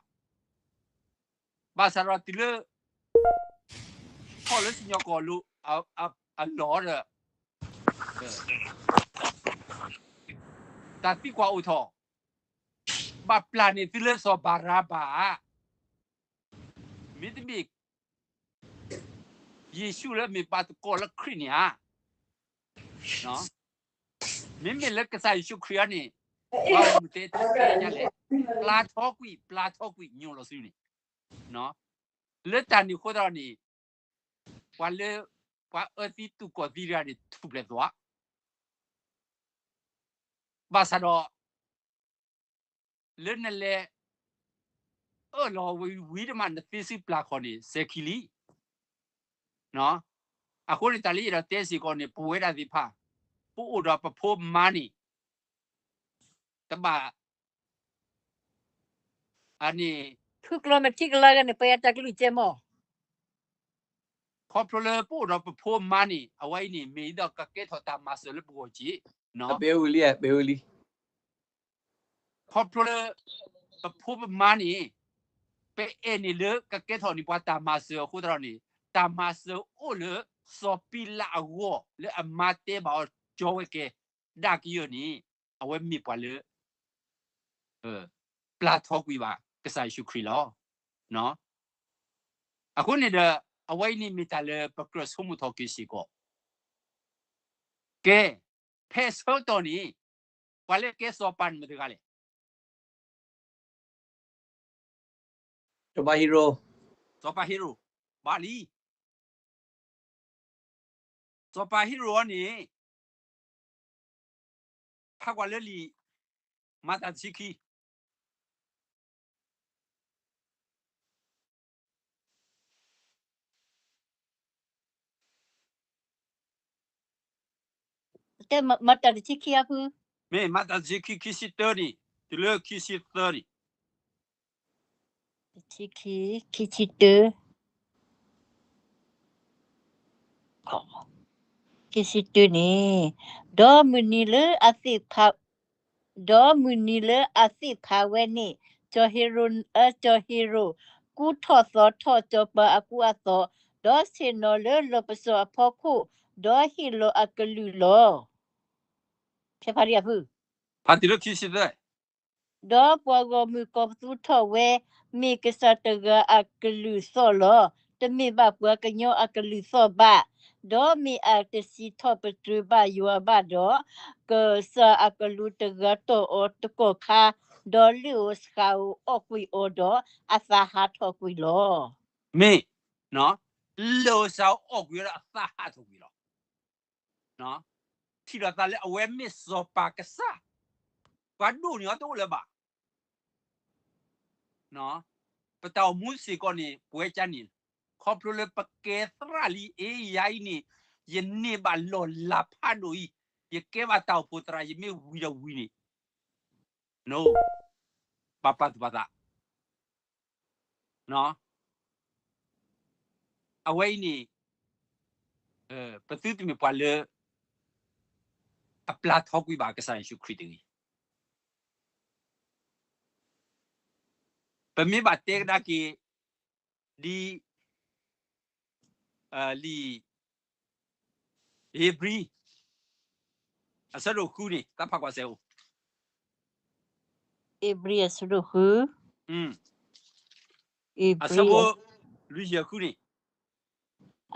ဘၣ်ဆၣ်ဒီးတုၤလၢ ထီၣ်လၢစံၣ်ညီၣ်ကွီၢ်လိၤ အလီၢ်ဒီး တၢ်သံကွၢ်အိၣ်ထီၣ်, ဘၣ်ပျၢ်န့ၢ်သုလၢစီၤဘၤရၤဘၤဧါ, မ့တမ့ၢ် ယ့ၣ်ၡူးလၢမ့ၢ်ပှၤသကိးလၢခရံာ်န့ၣ်ဧါ. မ့မ့ၢ်လၢကစၢ်ယ့ၣ်ၡူးခရံာ်အံၤန့ၣ်, ပှၤအိၣ်မုာ်တဲတဲညါလဲၣ်, ပျၢ်ထီကွံာ် ပျၢ်ထီကွံာ် ညိၣ်လီၤဆူန့ၣ်, လၢတၢ်န့ၣ်အဃိသတးန့ၣ်, ပှၤလၢ ပှၤအၢသံတူၢ်ကီၢ်သံတဂၤန့ၣ် ထူၣ်ဖျဲးသီဧါ. ဘၣ်ဆၣ်ဒီး လၢနလဲၤ အၢၣ်လီၤဝံၤဝံၤတမး နသ့စုပျၢ်ခီၣ်န့ၣ် စဲၤခံလံ. အဃိန့ၣ် တၢ်လၢယအဲၣ်ဒိးတဲစ့ၢ်ကီးန့ၣ် ပဝဲဒၣ်သ့ၣ်တဖၣ် ပအိၣ်ဒီးပဖိပမါန့ၣ် တဘၣ် အန့ၣ် ဖုကျီမ့ၢ်ထံကလါဂၤန့ၣ် ပှၤယတၢ်ကလုၢ်ကဲမီၢ် ခီဖျိလၢပအိၣ်ဒီးပဖိပမါန့ၣ် အဝဲအံၤန့ၣ် မ့ၢ်ဒၣ်ကကဲထီၣ်တၢ်မၤစၢၤလၢပဂီၢ်က့ၤ, ခီဖျိလၢ ပဖိပမါန့ၣ် ပအဲၣ်န့ၣ်လၢကကဲထီၣ်န့ၢ်ပှၤတၢ်မၤစၢၤအဃိသတးန့ၣ် တၢ်မၤစၢၤအိၣ်လၢစီၤပံလးအဂီၢ် လၢအမါတဲဘၣ်အီၤ ကၠီဝဲကဲ ဒၣ်ကယၢၢ်န့ၣ် အဝဲမ့ၢ်ပှၤလၢ ပျၢ်ထီကွံာ်ဘၣ်ကစၢ်ယ့ၣ်ၡူးခရံာ်လီၤ. အဃိန့ၣ်ဒီး အဝဲအံၤန့ၣ်မ့ၢ်တၢ်လၢပကြၢးဆိကမိၣ်ထီၣ်က့ၤစ့ၢ်ကီး, ကဲ ဖဲအဆၢကတီၢ်န့ၣ် ပှၤလၢကဲစီၤပၤန့ၣ်မတၤတဂၤလဲၣ်. စီၤပၤဟ့ရိ, စီၤပၤဟ့ရိ, ဘၣ်လံ. စီၤပၤဟ့ရိအံၤန့ၣ် ဖးကွၢ်လၢလံာ် မၤတၢ်တဆံခံ မၤတၢ်တဆံခံအဖု, မ့ၢ်မၤတၢ်တဆံခံ ခံဆံတၢန့ၣ် တုၤလၢခံဆံသၢန့ၣ်, တဆံခံ ခံဆံတၢ, ခံဆံတၢန့ၣ်, ဒီးမုၢ်နံၤလၢအသ့ၣ်ဖး ဒီးမုၢ်နံၤလၢအသ့ၣ်ဖးဝဲန့ၣ်, စီၤဟ့ရိ, စီၤဟ့ရိ ကူထီၣ်သီထီၣ်စီၤပၤအကူအသိး, ဒီးဆ့ၣ်နီၤလၢလီၢ်ပစိာ်အဖီခိၣ်, ဒီးဟ့ၣ်လီၤအကလုၢ်လီၤ. ဖဲဖးဒံးအဖု ဖးတုၤလၢခံဆံသၢ ဒီးပှၤဂီၢ်မုၢ်ကီၢ်ပသူထီၣ်ဝဲ မ့ၢ်ကစၢ်တဂၤအကလုၢ်သီၣ်လီၤ. တမ့ၢ်ဘၣ်ပှၤကညီအကလုၢ်သီၣ်ဘၣ်. ဒီးမ့ၢ်အတစံးထီၣ်ပတြၢၤဘၣ်ယွၤဘၣ်ဒီး, ကစၢ်အကလူးတဂၤတီၢ်အီၤတကီၢ်ခါ, ဒီးလၢၢ်ဧိၤဆှၣ်ဧိၤအီၣ်ကွံာ်အီၤဒီးအသးဟးထီၣ်ကွံာ်လီၤ. မ့ၢ်, လၢၢ်ဧိၤဆှၣ်ဧိၤအီၣ်ကွံာ်အီၤဒီးအသးဟးထီၣ်ကွံာ်လီၤ. ထံၣ်လိာ်သးလၢအဝဲမ့ၢ်စီၤပၤကစၢ်, ပှၤဒိၣ်န့ၢ်အီၤတအိၣ်လၢၤဘၣ်. ပတၢ်အိၣ်မူစ့ၢ်ကီးန့ၣ် ပဝဲကါန့ၣ်, ခီဖျိလၢပကဲသရၣ်လံ အ့ ယၤအံၤန့ၣ်, ယန့ၢ်ဘၣ်လီၢ်လၤဖးဒိၣ်အံၤ, ယကဲဘၣ်တၢ်အိၣ်ဖှိၣ်သရၣ် ယမ့ၢ်ဝံၤဒီးဝံၤန့ၣ်, ဘၣ်ပာ်သူၣ်ပာ်သး အဝဲအံၤန့ၣ်, ပသုတမ့ၢ်ပှၤလၢ အပျၢ်ထီကွံာ်ဘၣ်ကစၢ်ယ့ၣ်ၡူးခရံာ်တဂ့ၤ. ပမ့ၢ်ဘၣ်တဲကဒါက့ၤ ဒ် လံာ်ဧ့ၤဘြံၤ အဆၢဒိၣ်ဃုန့ၣ် သးဖးကွၢ်စဲးအိၣ်, ဧ့ၤဘြံၤအဆၢဒိၣ်ဃု, အဆၢဖိ လွံၢ်ဆံဃုန့ၣ်,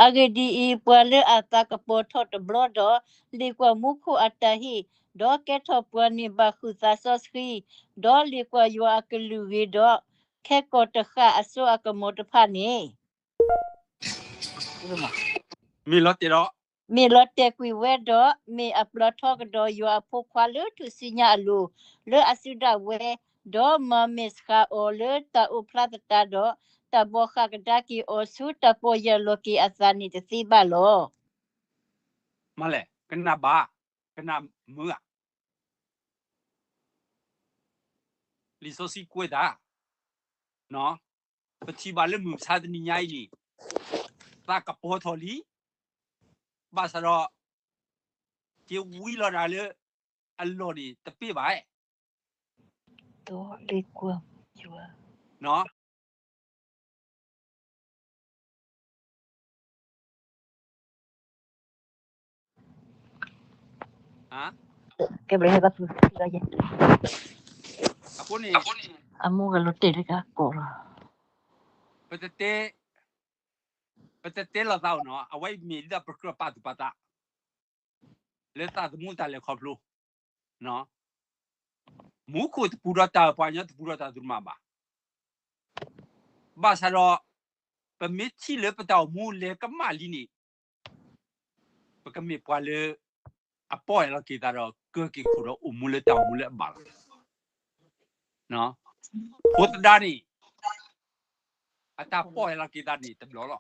အဂ့ၢ်ဒ်အံၤ, ပှၤလၢအသးကပီၤထီၣ်တဘျီဒီး, လ့ၣ်ကွၢ်မူခိၣ်အတၢ်ဟ့ၣ်, ဒီးကဲထီၣ်ပှၤန့ၣ်ဘၣ်ဃုာ်သးစီဆှံ, ဒီးလ့ၣ်ကွၢ်ယွၤအကလုၢ်ဂ့ၤဒီး, ခဲကိာ်တဃၣ်အစိအကမီၤတဖၣ်န့ၣ် မ့ၢ်လီၤတဲာ်ဒီး, မ့ၢ်လီၤတဲာ်ကွံာ်ဝဲဒီး, မ့ၢ်အပျၢ်ထီကဒီးယွၤအဖိခွါလၢထူၣ်စုညါအလိၤ, လၢအစုဒၣ်ဝဲ, ဒီးမၤမဲာ်ဆှးအီၤလၢတၢ်အိၣ်ဖျါသတးဒီး, တၢ်ဘီၣ်ဃၣ်ကဒါက့ၤအီၤဆူတၢ်ပီၢ်ယၢ်လီၤက့ၤအသးန့ၣ်တသ့ဘၣ်လီၤ. မ့ၢ်လဲၣ်, ကနၣ်ဘၣ်, ကနၣ်မုာ်ဧါ. လံာ်စီဆှံကွဲးတၢ်, ပထံၣ်ဘၣ်လၢမုၢ်မဆါတနံၤညါအံၤန့ၣ်, သးကပီၤထီၣ်လံ, ဘၣ်ဆၣ်ဒီး, က့ၤဝံလီၤဒၣ်လၢ အလီၢ်န့ၣ်တပ့ၢ်ဘၣ်, ဒီးလ့ၣ်ကွၢ်ယွၤ ကဲဘျီဟဲဘၣ်ဖုလီၤယဲ, အဃိန့ၣ်, အမိၢ်ဂၤလီၤတဲာ်လၢကကိးလီၤ, ပတတဲ, ပတတဲလီၤသးအိၣ်နီၤ, အဝဲအံၤမ့ၢ်ဒ်သိးပကြၢးပာ်သူၣ်ပာ်သး, လၢသးသမူတၢ်လဲၤခီဖျိ, မူခိၣ်တပူၤဒီးတၢ်, ပှၤကညီတပူၤဒီးတၢ်သူၣ်တမးဘၣ်. ဘၣ်ဆၣ်ဒီး, ပမ့ၢ်ထံၣ်လၢပတၢ်အိၣ်မူလဲၤကမၣ်လံန့ၣ်, ပကမ့ၢ်ပှၤလၢ အပီၢ်ယၢ်လီၤက့ၤသးဒီး ကၢၢ်က့ၤခိၣ်ဒီးအိၣ်မူလၢတၢ်အိၣ်မူလၢအဘၣ်လီၤ. ဖိသဒါန့ၣ် အတၢ်ပီၢ်ယၢ်လီၤက့ၤသးန့ၣ်တဘျီလီၤ.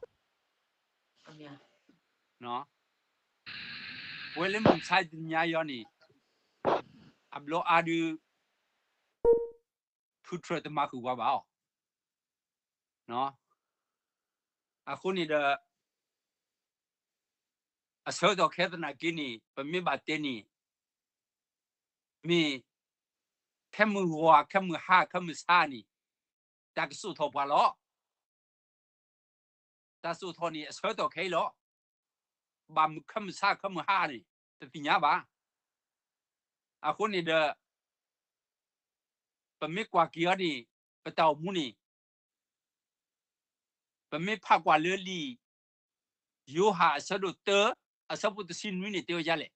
ပဝဲလၢမုၢ်မဆါတနံၤညါအံၤန့ၣ်, အဘျီအါဒုး ဖုထြၢၣ်တမၤဃုာ်ပှၤဘၣ်အီၤ. အဃိန့ၣ်ဒီး အဆၢကတီၢ်ခဲသနာ်က့န့ၣ် ပမ့ၢ်ဘၣ်တဲန့ၣ် မ့ၢ် ခဲမုၢ်ဂီၤ ခဲမုၢ်ဟါ ခဲမုၢ်ဆါန့ၣ် တၢ်ကစိာ်ထီၣ်ပှၤလီၤ. တၢ်စိာ်ထီၣ်န့ၣ် အဆၢကတီၢ်ခဲအံၤလီၤ. ဘၣ်မုၢ်ခဲမုၢ်ဆါ ခဲမုၢ်ဟါန့ၣ် တသ့ၣ်ညါဘၣ်. အဃိန့ၣ်ဒီး ပမ့ၢ်ကွၢ်က့ၤအီၤန့ၣ် ပတၢ်အိၣ်မူန့ၣ် ပမ့ၢ်ဖးကွၢ်လၢလံာ်ယိၤဟၣ်အဆၢဒိၣ်တၢ အဆၢဖိတဆံနွံန့ၣ် တဲဝဲဒ်လဲၣ်.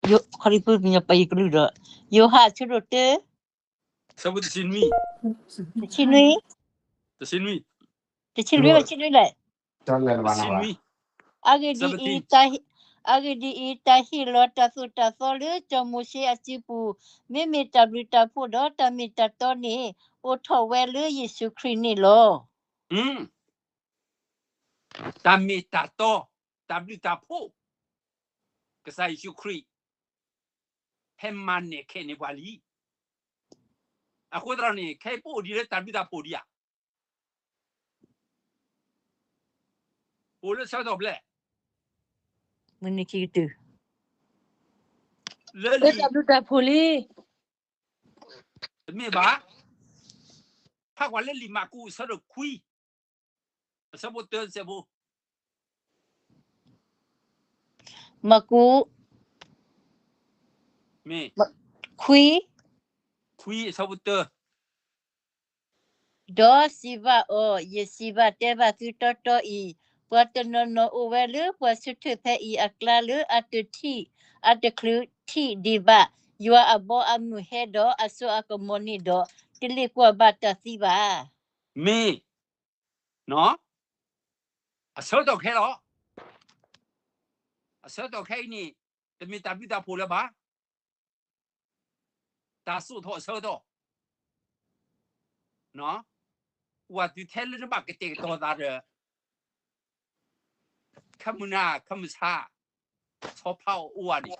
ခီဒံပူၤ ပယီၤပာ်ယကလုၢ်ဒီး ယိၤဟၣ်အဆၢဒိၣ်တၢ တဆံနွံ, တဆံနွံ, တဆံလွံၢ် တဆံနွံလဲၣ်. အဂ့ၢ်ဒ်အံၤ, အဂ့ၢ်ဒ်အံၤ, တၢ်ဟ့ၣ်လီၤတၢ်သိၣ်တၢ်သီလၢစီၤမိၤၡ့အစုပူၤ, မ့မ့ၢ်တၢ်ဘျုးတၢ်ဖှိၣ်ဒီးတၢ်မ့ၢ်တၢ်တီန့ၣ် အိၣ်ထီၣ်ဝဲလၢယ့ၣ်ၡူးခရံာ်န့ၣ်လီၤ. တၢ်မ့ၢ်တၢ်တီ, တၢ်ဘျုးတၢ်ဖှိၣ်, ကစၢ်ယ့ၣ်ၡူးခရံာ် ဟဲမၤနဲၣ်ခဲးန့ၢ်ပှၤလံ. အဃိသတးန့ၣ် ခဲအံၤပအိၣ်ဒံးလၢတၢ်ဘျုးတၢ်ဖှိၣ်ဒံးဧါ. အိၣ်လၢဆၢကတီၢ်ဖျဲၣ်, မုၢ်နံၤခံကတၢၢ် လၢလံာ်တၢ်ဘျုးတၢ်ဖှိၣ်လံ, တမ့ၢ်ဘၣ်, ဖးကွၢ်လၢလံာ်မၢ်ကူးအဆၢဒိၣ်ခွံ, အဆၢဖိတၢစဲးဖိ, မၢ်ကူး, မ့ၢ်, ခွံ, ခွံအဆၢဖိတၢ ဒီးစံးဘၣ်အီၤ, ယစံးဘၣ်တဲဘၣ်သုတီတီအံၤ, ပှၤတနီၤနီၤအိၣ်ဝဲလၢပှၤဆၢထၢၣ်ဖဲအံၤအကျါလၢအတထံၣ်, အတချုးထံၣ်ဒံးဘၣ်, ယွၤအဘီအမုၢ်ဟဲဒီးအစိအကမီၤန့ၣ်ဒီး, တလ့ၣ်ကွၢ်ဘၣ်တၢ်သံဘၣ်. မ့ၢ်, အဆၢကတီၢ်ခဲလီၤ. အဆၢကတီၢ်ခဲအံၤန့ၣ်, တမ့ၢ်တၢ်ဘျုးတၢ်ဖှိၣ်လၢၤဘၣ်. တၢ်စိာ်ထီၣ်အဆၢကတီၢ်, အိၣ်ဝဲတုၤထဲလၢနဘၣ်ကတဲာ်ကတီၤသးဒီး ခမုၢ်နၤ ခမုၢ်ဆါ ဆီဖါအီၤအိၣ်ဝဲန့ၣ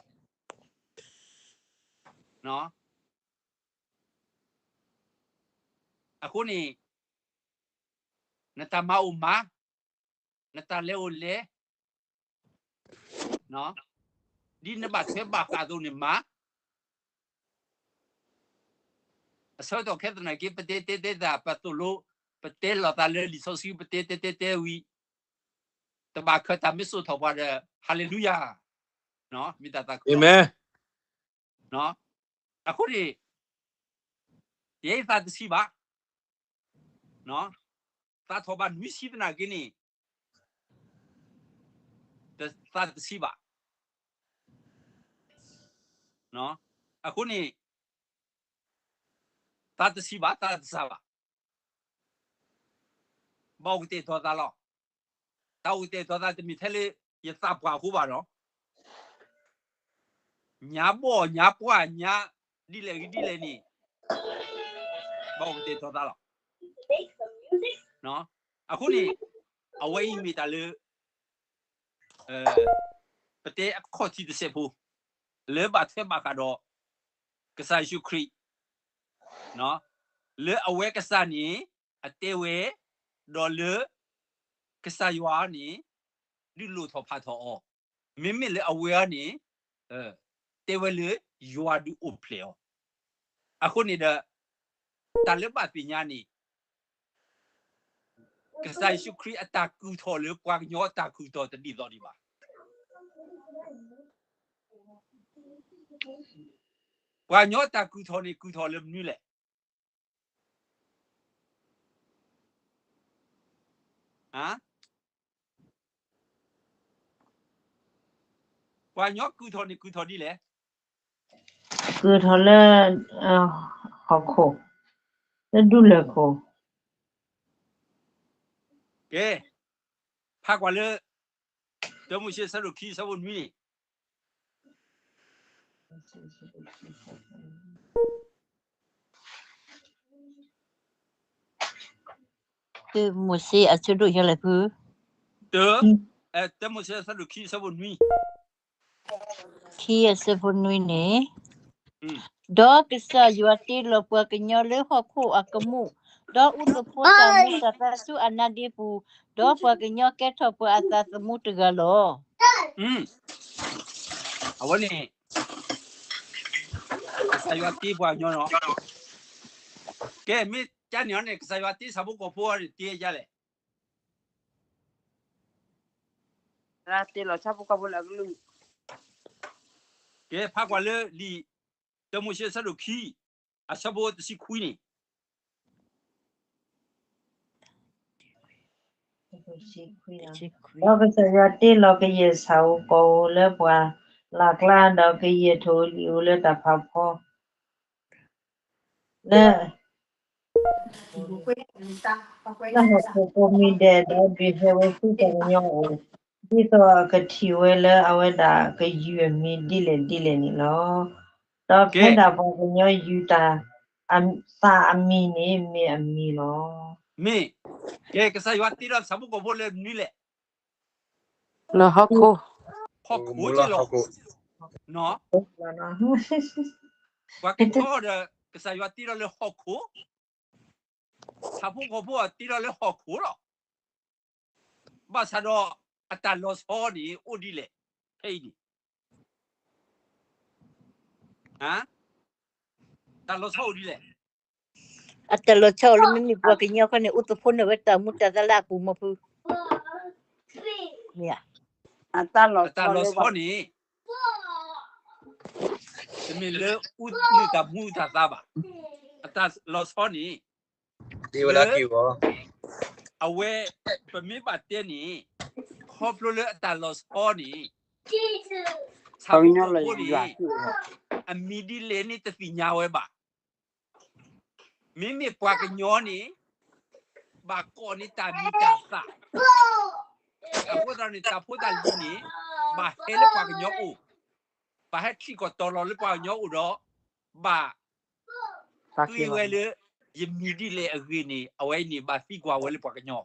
်, အဃိန့ၣ် နတၢ်မၤအိၣ်မၤ, နတၢ်လဲၤအိၣ်လဲၤ, ဒ်နဘၣ်ထွဲဘၣ်ဃးအသိးန့ၣ်မၤ. အဆၢကတီၢ်ခဲသနာ်က့ ပတဲတဲတဲသး ပသိၣ်လိ, ပတဲလီၤသးလၢလံာ်စီဆှံ ပတဲတဲတဲတဲဝံၤ, တဘၣ်ခၢၣ်တၢ်မ့ၢ်စိာ်ထီၣ်ပှၤဒီး ဟါလ့လူယၤ, မ့ၢ်တၢ်သးခုလီၤ. အဃိန့ၣ် ယဲယသးတဆံးဘၣ်, သးထီၣ်ဘၣ်နွံဆံသနာ်က့န့ၣ်, သးတဆံးဘၣ်. အဃိန့ၣ် သးတဆံးဘၣ်, သးတစှၤဘၣ်. ဘၣ်အိၣ်ကတဲာ်ကတီၤသးလီၤ. တၢ်အိၣ်ကတဲာ်ကတီၤသးတမ့ၢ်ထဲလၢယသးပှၢ်အဃိဘၣ်နီၤ. ညါဘီၣ်ညါပှၢ်ညါဒ်လဲၣ်ဂ့ၤဒ်လဲၣ်န့ၣ်, ဘၣ်အိၣ်ကတဲာ်ကတီၤသးလီၤ. အဃိန့ၣ် အဝဲအံၤမ့ၢ်တၢ်လၢ ပတဲအခီၣ်ထံးတစဲးဖိ လၢဘၣ်ထွဲဘၣ်ဃးဒီး ကစၢ်ယ့ၣ်ၡူးခရံာ်, လၢအဝဲကစၢ်န့ၣ် အတဲဝဲ, ဒီးလၢ ကစၢ်ယွၤန့ၣ် ဒုးလိၣ်ထီၣ်ဖးထီၣ်အီၤ, မ့မ့ၢ်လၢအဝဲအံၤန့ၣ် တဲဝဲလၢယွၤဒုးအိၣ်ဖျဲၣ်အီၤ. အဃိန့ၣ်ဒီး တၢ်လၢဘၣ်သ့ၣ်ညါန့ၣ် ကစၢ်ယ့ၣ်ၡူးခရံာ်အတၢ်ကုၢ်ထီၣ်လၢပှၤကညီအတၢ်ကုၢ်ထီၣ်တဒ်သိးဒံးဘၣ်. ပှၤကညီအတၢ်ကုၢ်ထီၣ်န့ၣ် ကုၢ်ထီၣ်လၢမနုၤလဲၣ်. ပှၤကညီကုၢ်ထီၣ်န့ၣ် ကုၢ်ထီၣ်ဒ်လဲၣ်. ကုၢ်ထီၣ်လၢ ဟီၣ်ခိၣ်, လၢဒူလၢၢ်ခိၣ်. ကဲ, ဖးကွၢ်လၢ တၢမိၤၡ့အဆၢဒိၣ်ခံ အဆၢဖိနွံန့ၣ်. တၢမိၤၡ့အဆၢဒိၣ်ယဲလဲၣ်ဖု, တၢ, တၢမိၤၡ့အဆၢဒိၣ်ခံ အဆၢဖိနွံ, ခံအဆၢဖိနွံန့ၣ်, ဒီးကစၢ်ယွၤတ့လီၤပှၤကညီလၢဟီၣ်ခိၣ်အကမူၣ်, ဒီးအူသဖှိတၢ်မူတၢ်သးဆူအနါဒ့ပူၤ, ဒီးပှၤကညီကဲထီၣ်ပှၤအသးသမူတဂၤလီၤ. အဝဲန့ၣ် ကစၢ်ယွၤတ့ပှၤကညီလီၤ. ကဲ, မ့ၢ်ကန့ၣ်အီၤန့ၣ် ကစၢ်ယွၤတ့ဆၣ်ဖိကီၢ်ဖိအီၤန့ၣ် တ့ယလဲၣ်. တ့လီၤဆၣ်ဖိကီၢ်ဖိလၢအကလုၢ်. ကဲ, ဖးကွၢ်လၢလံာ်တၢမိၤၡ့အဆၢဒိၣ်ခံ, အဆၢဖိတဆံခွံန့ၣ်. ဒီးကစၢ်ယွၤတ့လီၤကယဲၢ်ဆၣ်ဧိၤကီၢ်ဧိၤလၢပှၤလၢ်ကျါ, ဒီးကယဲၢ်ထိၣ်ဧိၤလံၣ်ဧိၤလၢတၢ်ဖးဖီ လၢ လၢဟီၣ်ခိၣ်ပိာ်မုၣ်ဒဲး, ဒီးဒုးဟဲဝဲဆူပှၤကညီအအိၣ်, ဒ်သိးအကထံၣ်ဝဲလၢအဝဲဒၣ်ကယုၢ်အမံၤဒ်လဲၣ်ဒ်လဲၣ်န့ၣ်လီၤ. ဒီးဖဲဒၣ်ပှၤကညီယူဒၤအသးအမံၤန့ၣ်မ့ၢ်အမံၤလီၤ. မ့ၢ်, ကဲ, ကစၢ်ယွၤတ့ဒီးဆၣ်ဖိကီၢ်ဖိလၢမနုၤလဲၣ်. လၢဟီၣ်ခိၣ်, ဟီၣ်ခိၣ်က့လီၤ. ပှၤကထီဒီး ကစၢ်ယွၤတ့ဒီးလၢဟီၣ်ခိၣ်, ဆၣ်ဖိကီၢ်ဖိတ့ဒီးလၢဟီၣ်ခိၣ်လီၤ. ဘၣ်ဆၣ်ဒီးအတၢ်လီၤဆီန့ၣ်အိၣ်ဒ်လဲၣ်, ဖဲအံၤန့ၣ်. တၢ်လီၤဆီအိၣ်ဒ်လဲၣ်. အတၢ်လီၤဆီအိၣ်လၢမ့မ့ၢ်ပှၤကညီခီန့ၣ် အိၣ်သဖိန့ၢ်ဝဲတၢ်မူတၢ်သးလၢအပူၤမီၢ်ဖု. အတၢ်လီၤဆီန့ၣ် တမ့ၢ်လၢအိၣ်နုာ်တၢ်မူတၢ်သးဘၣ်. အတၢ်လီၤဆီန့ၣ် လၢ အဝဲ ပမ့ၢ်ဘၣ်တဲန့ၣ် ခီဖျိလၢအတၢ်လီၤဆီန့ၣ် ဆၣ်ဖိကီၢ်ဖိန့ၣ် အမံၤဒ်လဲၣ်န့ၣ်တသ့ၣ်ညါဝဲဘၣ်. မ့မ့ၢ်ပှၤကညီန့ၣ် ဘၣ်ကိးန့ၢ်တၢ်မံၤတၢ်သၣ် အဃိသတးန့ၣ် တၢ်ဖိတၢ်လံၤန့ၣ် ဘၣ်ဟဲလၢပှၤကညီအိၣ်, ဘၣ်ဟဲထံၣ်ကီၢ်တီၤလီၤလၢပှၤကညီအိၣ်ဒီး ဘၣ် ဃ့ဝဲလၢ ယမံၤဒ်လဲၣ်အဂ့ၢ်န့ၣ် အဝဲအံၤန့ၣ် ဘၣ်သံကွၢ်ဝဲလၢပှၤကညီ.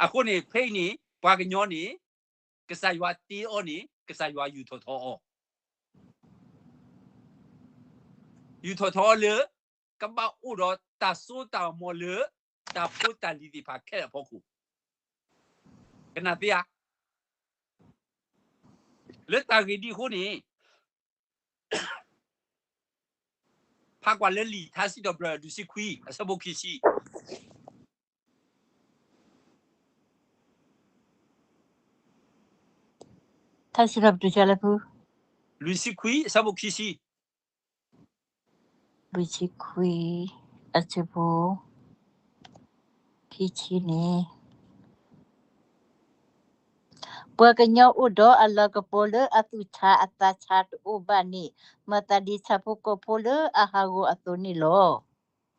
အဃိန့ၣ် ဖဲအံၤန့ၣ် ပှၤကညီန့ၣ် ကစၢ်ယွၤတ့အီၤန့ၣ် ကစၢ်ယွၤယူာ်ထီၣ်ထီအီၤ ယူာ်ထီၣ်ထီအီၤလၢ ကဘၣ်အိၣ်ဒီးတၢ်စိတၢ်ကမီၤလၢ တၢ်ဖိတၢ်လံၤသ့ၣ်တဖၣ်ခဲလၢာ်အဖီခိၣ်. ကနၣ်သ့ဧါ. လၢတၢ်ဂ့ၢ်ဒ်အဃိန့ၣ် ဖးကွၢ်လၢလံာ်ထါစံးထီၣ်ပတြၢၤ လွံၢ်ဆံခွံ အဆၢဖိခံဆံ. ထါစံးထီၣ်ပတြၢၤ လွံၢ်ဆံခွံ အဆၢဖိခံဆံ. လွံၢ်ဆံခွံ အဆၢဖိ ခံဆံန့ၣ် ပှၤကညီအိၣ်ဒီးအလၤကပီၤလၢအသူၣ်ဆးအသးဆးတအိၣ်ဘၣ်န့ၣ် မၤသးဒ်ဆၣ်ဖိကီၢ်ဖိလၢအဟးဂီၤအသိးန့ၣ်လီၤ.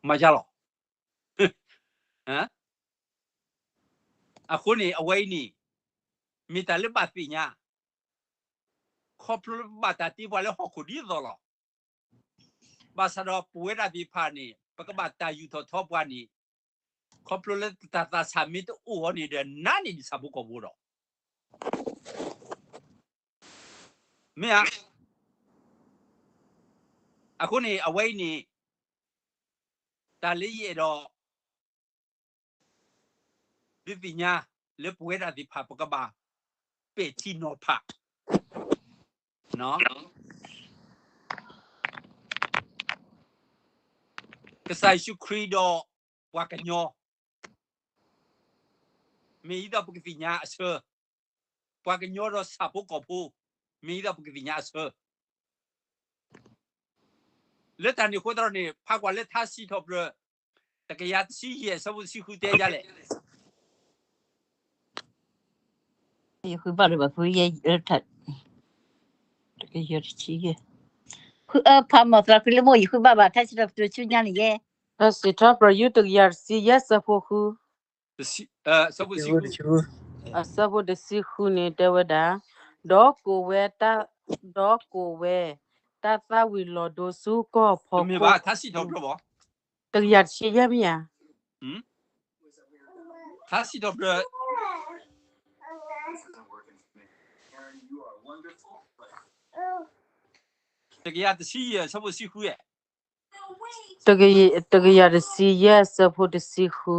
မၤယါလီၤ. အဃိန့ၣ် အဝဲအံၤန့ၣ် မ့ၢ်တၢ်လၢဘၣ်သ့ၣ်ညါ ခီဖျိလၢပဘၣ်တၢ်တ့ပှၤလၢဟီၣ်ခိၣ်ဒ်သိးလီၤ. ဘၣ်ဆၣ်ဒီးပဝဲဒၣ်သ့ၣ်တဖၣ်န့ၣ် ပကဘၣ်တၢ်ယူာ်ထီၣ်ထီပှၤန့ၣ် ခီဖျိလၢတၢ်သးဆးမ့ၢ်တအိၣ်အီၤန့ၣ်ဒီး နးန့ၢ်ဒံးဆၣ်ဖိကီၢ်ဖိဒီး မ့ၢ်ဧါ. အဃိန့ၣ် အဝဲအံၤန့ၣ် တၢ်လၢယအဲၣ်ဒိး ဒုးသ့ၣ်ညါ လၢပဝဲဒၣ်သ့ၣ်တဖၣ် ပကဘၣ်ပဲာ်ထံနီၤဖး ကစၢ်ယ့ၣ်ၡူးခရံာ်ဒီးပှၤကညီ မ့ၢ်ဒ်သိးပကသ့ၣ်ညါအဆၢ, ပှၤကညီဒီးဆၣ်ဖိကီၢ်ဖိ မ့ၢ်ဒ်သိးပကသ့ၣ်ညါအဆၢ. လၢတၢ်န့ၣ်အဃိသတးန့ၣ် ဖးကွၢ်လၢထါစံးထီၣ်ပတြၢၤ တကယၤတဆံယဲၢ် အဆၢဖိတဆံဃု တဲဒ်လဲၣ်. ယဃုဘၣ်လၢၤဘၣ်ဖုယဲၢ်, တကယၤတဆံယဲၢ်, ဖးမီၢ်သရၣ်ဖုလၢမိၢ် ယဃုဘၣ်ဘၣ် ထါစံးထီၣ်ပတြၢၤဆူညါန့ၣ်ယဲၢ်, ထါစံးထီၣ်ပတြၢၤ ယူၢ်တကယၤတဆံယဲၢ် အဆၢဖိဃု အဆၢဖိတဆံဃုန့ၣ် တဲဝဲဒၣ်, ဒီးကိးဝဲ, ဒီးကိးဝဲ တၢ်သၣ်ဝံၤလီၤဒိဆူကီၢ်ဖီခိၣ်, တကယၤတဆံယဲၢ်မ့ၢ်ဧါ, ထါစံးထီၣ်ပတြၢၤ တကယၤတဆံယဲၢ် အဆၢဖိတဆံဃု, တကယၤတဆံယဲၢ် အဆၢဖိတဆံဃု,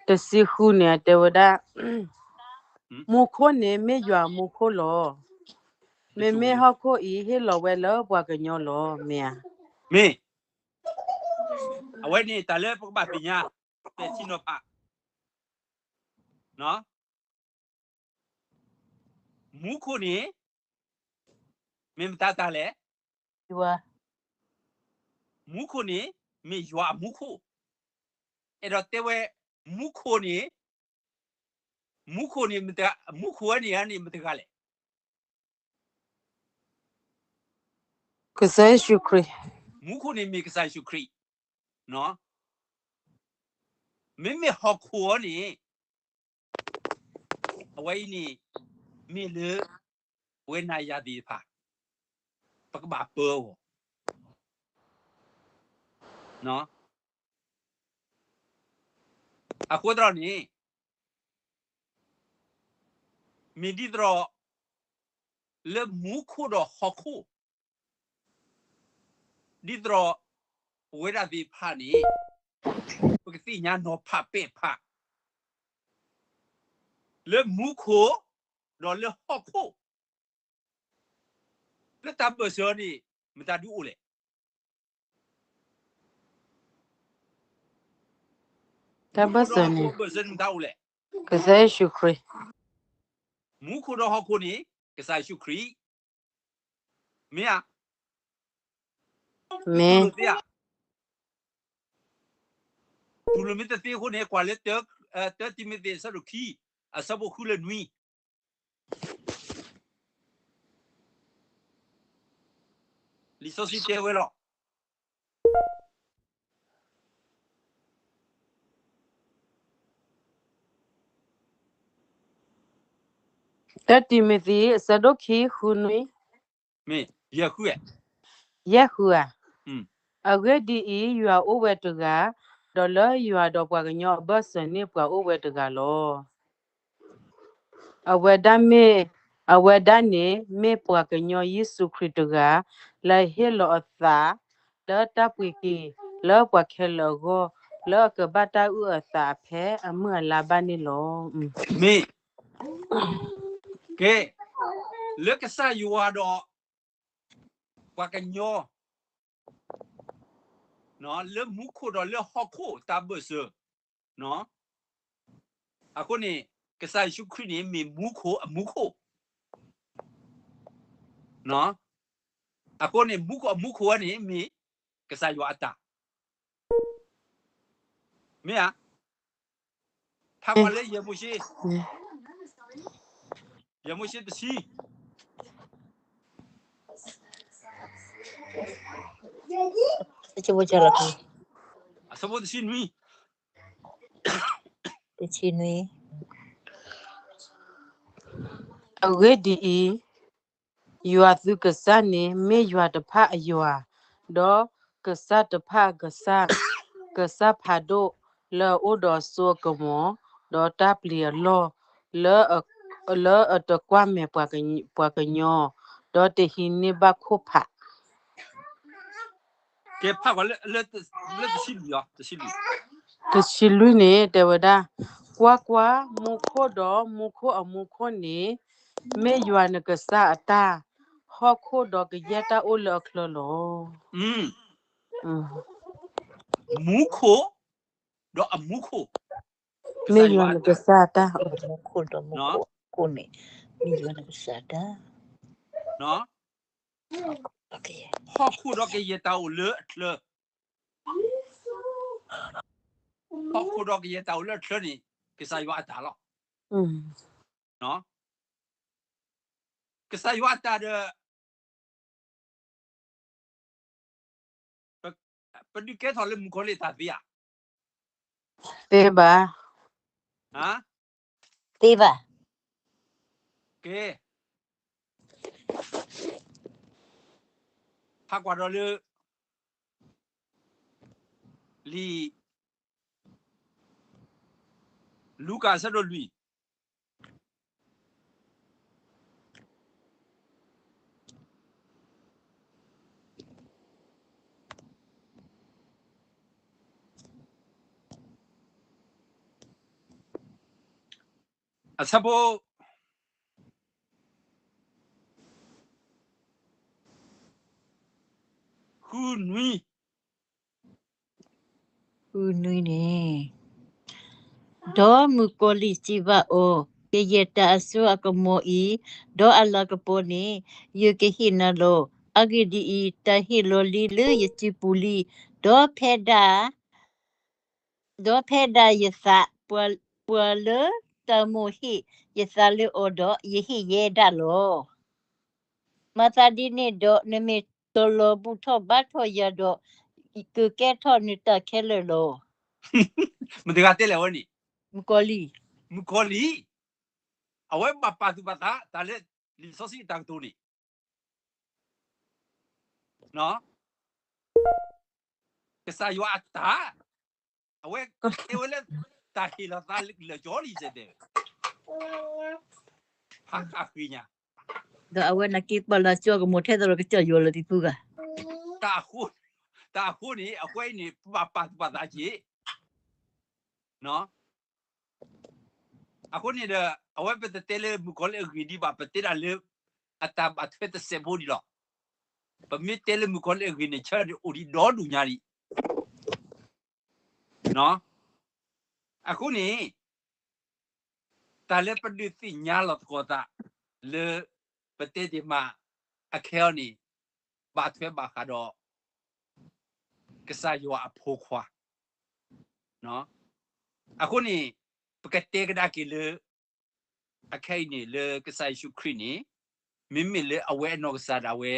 တဆံဃုန့ၣ် တဲဝဲဒၣ်, မူခိၣ်န့ၣ်မ့ၢ်ယွၤအမူခိၣ်လီၤ. မ့မ့ၢ်ဟီၣ်ခိၣ်အံၤ ဟ့ၣ်လီၤဝဲလၢပှၤကညီလီၤ. မ့ၢ်ဧါ. မ့ၢ်, အဝဲန့ၣ် တၢ်လၢပကဘၣ်သ့ၣ်ညါ ပဲာ်ထံနီၤဖး မူခိၣ်န့ၣ် မ့ၢ်မတၤတၢ်လဲၣ်. မူခိၣ်န့ၣ် မ့ၢ်ယွၤအမူခိၣ်. အဲၣ်ဒိးတဲဝဲ မူခိၣ်န့ၣ်, မူခိၣ်န့ၣ်, မူခိၣ်ဝဲန့ၣ်န့ၣ် မတၤတဂၤလဲၣ်. ကစၢ်ယ့ၣ်ၡူးခရံာ်. မူခိၣ်န့ၣ်မ့ၢ်ကစၢ်ယ့ၣ်ၡူးခရံာ်. မ့မ့ၢ်ဟီၣ်ခိၣ်အံၤန့ၣ် အဝဲအံၤန့ၣ် မ့ၢ်လၢ ပဝဲနၤယၤသ့ၣ်တဖၣ် ပကဘၣ်ပၢအဂီၢ်. အဃိသတးန့ၣ် မ့ၢ်ဒ်သိး လၢမူခိၣ်ဒီးဟီၣ်ခိၣ် ဒ်သိး ပဝဲဒၣ်သ့ၣ်တဖၣ်န့ၣ် ပကသ့ၣ်ညါနီၤဖးပဲာ်ဖး လၢမူခိၣ် ဒီးလၢဟီၣ်ခိၣ် လၢတၢ်ဘၢၣ်စၢၤန့ၣ် မတၤဒုးအိၣ်လဲၣ်. တၢ်ဘၢၣ်စၢၤန့ၣ် ဘၢၣ်စၢၤန့ၣ်မတၤအိၣ်လဲၣ်. ကစၢ်ယ့ၣ်ၡူးခရံာ်. မူခိၣ်ဒီးဟီၣ်ခိၣ်န့ၣ် ကစၢ်ယ့ၣ်ၡူးခရံာ်. မ့ၢ်ဧါ. မ့ၢ်. တူၢ်လိာ်မ့ၢ်တသ့အဃိန့ၣ် ကွၢ်လၢ တၢတံၤမသ့း အဆၢဒိၣ်ခံ အဆၢဖိဃုလၢနွံ. လံာ်စီဆှံတဲဝဲလီၤ. တၢတံၤမသ့း အဆၢဒိၣ်ခံ ဃုနွံ. မ့ၢ်ယဲၢ်ဃုဧါ. ယဲၢ်ဃုဧါ. အဂ့ၢ်ဒ်အံၤ, ယွၤအိၣ်ဝဲတဂၤ, ဒီးလၢယွၤဒီးပှၤကညီအဘၢၣ်စၢၤန့ၣ် ပှၤအိၣ်ဝဲတဂၤလီၤ. အဝဲဒၣ်မ့ၢ်, အဝဲဒၣ်န့ၣ်မ့ၢ်ပှၤကညီယ့ၣ်ၡူးခရံာ်တဂၤ, လၢအဟ့ၣ်လီၤအသး လၢတၢ်ပှ့ၤက့ၤ လၢပှၤခဲလၢာ်အဂီၢ်, လၢအကဘၣ်တၢ်အုၣ်အသးအဖဲအမုၢ်အလါဘၣ်န့ၣ်လီၤ. မ့ၢ်, ကဲ, လၢကစၢ်ယွၤဒီး ပှၤကညီ လၢမူခိၣ်ဒီးလၢဟီၣ်ခိၣ်တၢ်ဘၢၣ်စၢၤ, အဃိန့ၣ် ကစၢ်ယ့ၣ်ၡူးခရံာ်န့ၣ် မ့ၢ်မူခိၣ်အမူခိၣ်, အဃိန့ၣ် မူခိၣ်အမူခိၣ်ဝဲန့ၣ် မ့ၢ်ကစၢ်ယွၤအတၢ်, မ့ၢ်ဧါ. ဖးကွၢ်လၢယဲၢ်မိၤၡ့, ယဲၢ်မိၤၡ့တဆံ, အဆၢဖိတဆံနွံ, တဆံနွံ. အဂ့ၢ်ဒ်အံၤ, ယွၤသုကစၢ်န့ၣ် မ့ၢ်ယွၤတဖၣ်အယွၤ, ဒီးကစၢ်တဖၣ်အကစၢ်, ကစၢ်ဖးဒိၣ်လၢအအိၣ်ဒီးအစိအကမီၤ, ဒီးတၢ်ပျံၤအလီၢ်, လၢအတကွၢ်မဲာ်ပှၤကညီ, ဒီးတဟံးန့ၢ်ဘၣ်ခိၣ်ဖး. ကဲ, ဖးကွၢ်လၢ, လၢတဆံလွံၢ်, တဆံလွံၢ်, တဆံလွံၢ်န့ၣ် တဲဝဲဒၣ်, ကွၢ်ကွၢ်, မူခိၣ်ဒီးမူခိၣ်အမူခိၣ်န့ၣ် မ့ၢ်ယွၤနကစၢ်အတၢ်, ဟီၣ်ခိၣ်ဒီးကယဲၢ်တၢ်အိၣ်လၢအချၢလီၤ. မူခိၣ်ဒီးအမူခိၣ်, မ့ၢ်ယွၤနကစၢ်အတၢ်, မူခိၣ်ဒီးမူခိၣ်အမူခိၣ်န့ၣ် မ့ၢ်ယွၤနကစၢ်အတၢ်, ဟီၣ်ခိၣ်ဒီးကယဲၢ်တၢ်အိၣ်လၢအချၢ, ဟီၣ်ခိၣ်ဒီးကယဲၢ်တၢ်အိၣ်လၢအချၢန့ၣ် ကစၢ်ယွၤအတၢ်လီၤ. ကစၢ်ယွၤအတၢ်ဒီး ပဒုးကဲထီၣ်လၢမုၣ်ကီၤလံၢ်အတၢ်သ့ဧါ. သ့ဘၣ်. သ့ဘၣ်. ကဲ, ဖးကွၢ်ဒီးလၢ လံာ်လူၤကၣ်အဆၢဒိၣ်လွံၢ် အဆၢဖိ ဃုနွံ, ဃုနွံန့ၣ်, ဒီးမုၣ်ကီၤလံၢ်စံးဘၣ်အီၤ, ကယဲၢ်တၢ်အစိအကမီၤအံၤ, ဒီးအလၤကပီၤန့ၣ်, ယကဟ့ၣ်နၤလီၤ. အဂ့ၢ်ဒ်အံၤ, တၢ်ဟ့ၣ်လီၤလံလၢယစုပူၤလံ, ဒီးဖဲဒၣ် ဒီးဖဲဒၣ်ယသး, ပှၤလၢတၢ်မိၣ်ဟ့ၣ်ယသးလၢအီၤဒီး, ယဟ့ၣ်ယဲဒၣ်လီၤ. မၤသးဒ်န့ၣ်ဒီး, နမ့ၢ်တလီၤဘူၣ်ထီၣ်ဘါထီၣ်ယၤဒီး, ယကကဲထီၣ်နတၢ်ခဲလၢာ်လီၤ. မတၤတဂၤတဲလဲၣ်ဝဲန့ၣ်, မုၣ်ကီၤလံၢ်, မုၣ်ကီၤလံၢ်, အဝဲဘၣ်ပာ်သူၣ်ပာ်သး တၢ်လၢလံာ်စီဆှံအတၢ်ကတိၤန့ၣ် ကစၢ်ယွၤအတၢ်, အဝဲတဲဝဲလၢ တၢ်ဟ့ၣ်လီၤသးလၢကစၢ်ယွၤလံစဲးတဲ, ဖးဃးဃ့ညါ, ဒီးအဝဲန့ၣ်က့ၤပာ်လၢအစိအကမီၤထဲသိးဒီးကစၢ်ယွၤလီၤတံၢ်ပူၤဂၤ, တၢ်အဃိန့ၣ် အဃိန့ၣ် ပဘၣ်ပာ်သူၣ်ပာ်သးက့ၤ အဃိန့ၣ်ဒီး အဝဲပတတဲလၢမုၣ်ကီၤလံၢ်အဂ့ၢ်ဒံးဘၣ်, ပတဲဒၣ်လၢ အတၢ်ဘၣ်ထွဲတစဲးဖိဒံးလီၤ. ပမ့ၢ်တဲလၢမုၣ်ကီၤလံၢ်အဂ့ၢ်န့ၣ် ဆၢဒ်အိၣ်ဒံးဒီဒူၣ်ညါဒံး. အဃိန့ၣ် တၢ်လၢပဒုးသ့ၣ်ညါလီၤသကိးသး လၢပတဲတ့ၢ်မး အခဲအံၤန့ၣ် ဘၣ်ထွဲဘၣ်ဃးဒီး ကစၢ်ယွၤအဖိခွါ. အဃိန့ၣ် ပကတဲကဒါက့ၤလၢ အခဲအံၤန့ၣ် လၢကစၢ်ယ့ၣ်ၡူးခရံာ်န့ၣ် မ့မ့ၢ်လၢအဝဲအနီၢ်ကစၢ်ဒၣ်ဝဲ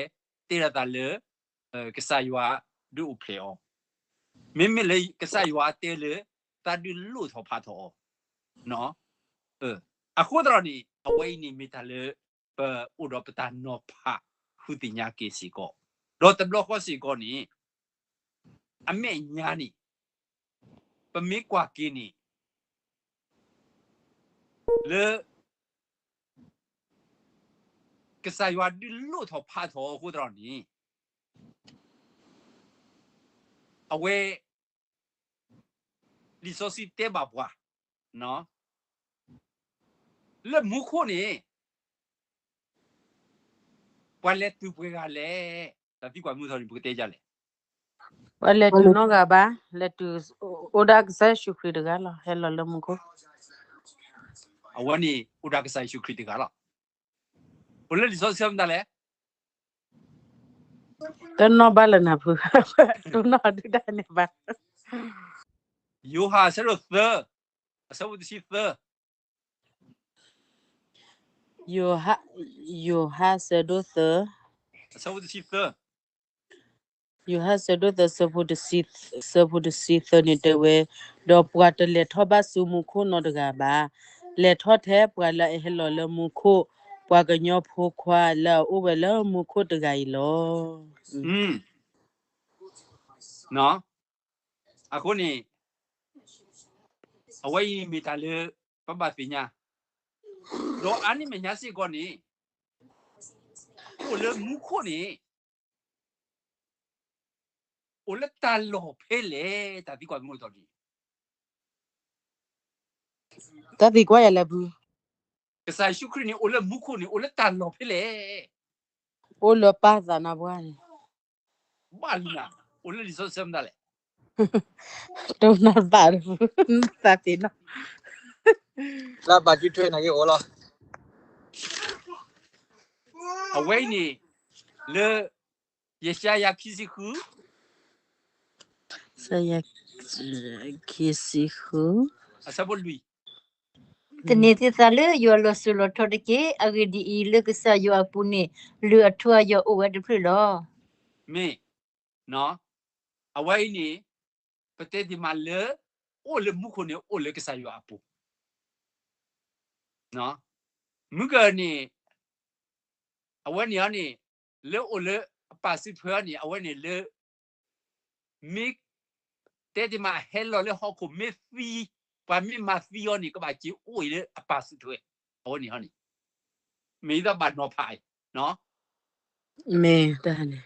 တဲလီၤသးလၢ ကစၢ်ယွၤဒုးအိၣ်ဖျဲၣ်အီၤ, မ့မ့ၢ်လၢကစၢ်ယွၤတဲလၢ သးဒုးလိၣ်ထီၣ်ဖးထီၣ်အီၤ, အဃိသတးန့ၣ် အဝဲအံၤန့ၣ်မ့ၢ်တၢ်လၢ ပအိၣ်ဒီးပတၢ်နီၤဖးဃုသ့ၣ်ညါက့ၤစ့ၢ်ကီး, ဒီးတဘျီဃီစ့ၢ်ကီးန့ၣ် အမဲာ်ညါန့ၣ် ပမ့ၢ်ကွၢ်က့ၤန့ၣ် လၢ ကစၢ်ယွၤဒုးလိၣ်ထီၣ်ဖးထီၣ်အဃိသတးန့ၣ် အဝဲ လံာ်စီဆှံတဲဘၣ်ပှၤ လၢမူခိၣ်န့ၣ် ပှၤလဲၤတုၤပှဲၤဂၤလဲၣ်. တၢ်သံကွၢ်မုၢ်ထီၣ်န့ၣ် ပကတဲဒ်လဲၣ်. ပှၤလဲၤတုၤနီတဂၤဘၣ်, လဲၤတုၤအိၣ်ဒၣ်ကစၢ်ယ့ၣ်ၡူးခရံာ်တဂၤလီၤ, ဟဲလီၤလၢမူခိၣ်. အဝဲန့ၣ်အိၣ်ဒၣ်ကစၢ်ယ့ၣ်ၡူးခရံာ်တဂၤလီၤ. အိၣ်လၢလံာ်စီဆှံမတၤလဲၣ်. တနီၣ်ဘၣ်လၢနၤဖု, တနီၣ်ဒုၣ်ဒါန့ၣ်ဘၣ်. ယိၤဟၣ်အဆၢဒိၣ်သၢ, အဆၢဖိတဆံသၢ. ယိၤဟၣ်, ယိၤဟၣ်ဆၢဒိၣ်သၢ, အဆၢဖိတဆံသၢ. ယိၤဟၣ်ဆၢဒိၣ်သၢ ဆၢဖိတဆံ, ဆၢဖိတဆံသၢန့ၣ်တဲဝဲ, ဒီးပှၤတလဲၤထီၣ်ဘၣ်ဆူမူခိၣ်နီတဂၤဘၣ်, လဲၤထီၣ်ထဲပှၤလၢအဟဲလီၤလၢမူခိၣ်, ပှၤကညီဖိခွါလၢအအိၣ်ဝဲလၢမူခိၣ်တဂၤအံၤလီၤ. အဃိန့ၣ် အဝဲအံၤမ့ၢ်တၢ်လၢ ပဘၣ်သ့ၣ်ညါ, ဒီးအါန့ၢ်မဲာ်ညါစ့ၢ်ကီးန့ၣ် အိၣ်လၢမူခိၣ်န့ၣ် အိၣ်လၢတၢ်လီၢ်ဖဲလဲၣ်, တၢ်သံကွၢ်မုၢ်ထီၣ်န့ၣ် တၢ်သံကွၢ်ယၤလၢဖု, ကစၢ်ယ့ၣ်ၡူးခရံာ်န့ၣ် အိၣ်လၢမူခိၣ်န့ၣ် အိၣ်လၢတၢ်လီၢ်ဖဲလဲၣ်. အိၣ်လၢပၢ်သးနါပှၢ်န့ၣ် ဘၣ်လံနၤ, အိၣ်လၢလံာ်စီဆှံမတၤလဲၣ်. တနၢ်ဘၣ်, သးသ့ၣ်နီၣ်, လၢဘၣ်ကၠူထွဲနၤက့ၤအိၣ်လီၤ. အဝဲအံၤန့ၣ် လၢ ယၡါယၤခံဆံဃု, ယၡါယၤ ခံဆံဃု, အဆၢဖိလွံၢ်. သန့ၤသ့သးလၢယွၤလီၤစိၤလီၤထီတက့ၢ်. အဂ့ၢ်ဒ်အံၤ, လၢကစၢ်ယွၤအပူၤန့ၣ် လုၢ်အထူအယွၤအိၣ်ဝဲတဖျၢၣ်လီၤ. မ့ၢ်, အဝဲအံၤန့ၣ် ပတဲတ့ၢ်မးလၢ အိၣ်လၢမူခိၣ်န့ၣ် အိၣ်လၢကစၢ်ယွၤအပူၤ မုၢ်ကၢန့ၣ် အဝဲန့ၣ်အီၤန့ၣ် လၢအိၣ်လၢအပၢ်စုထွဲအီၤန့ၣ် အဝဲန့ၣ်လၢ မ့ၢ်တဲတ့ၢ်မး ဟဲလီၤလၢဟီၣ်ခိၣ်မ့ၢ်သံ, ပှၤမ့ၢ်မၤသံအီၤန့ၣ် ကဘၣ်က့ၤအိၣ်အံၤလၢအပၢ်စုထွဲ အဝဲန့ၣ်ဟီန့ၣ် မ့ၢ်ဒ်သိးဘၣ်နီၤဖးအံၤ မ့ၢ်တၢ်န့ၣ်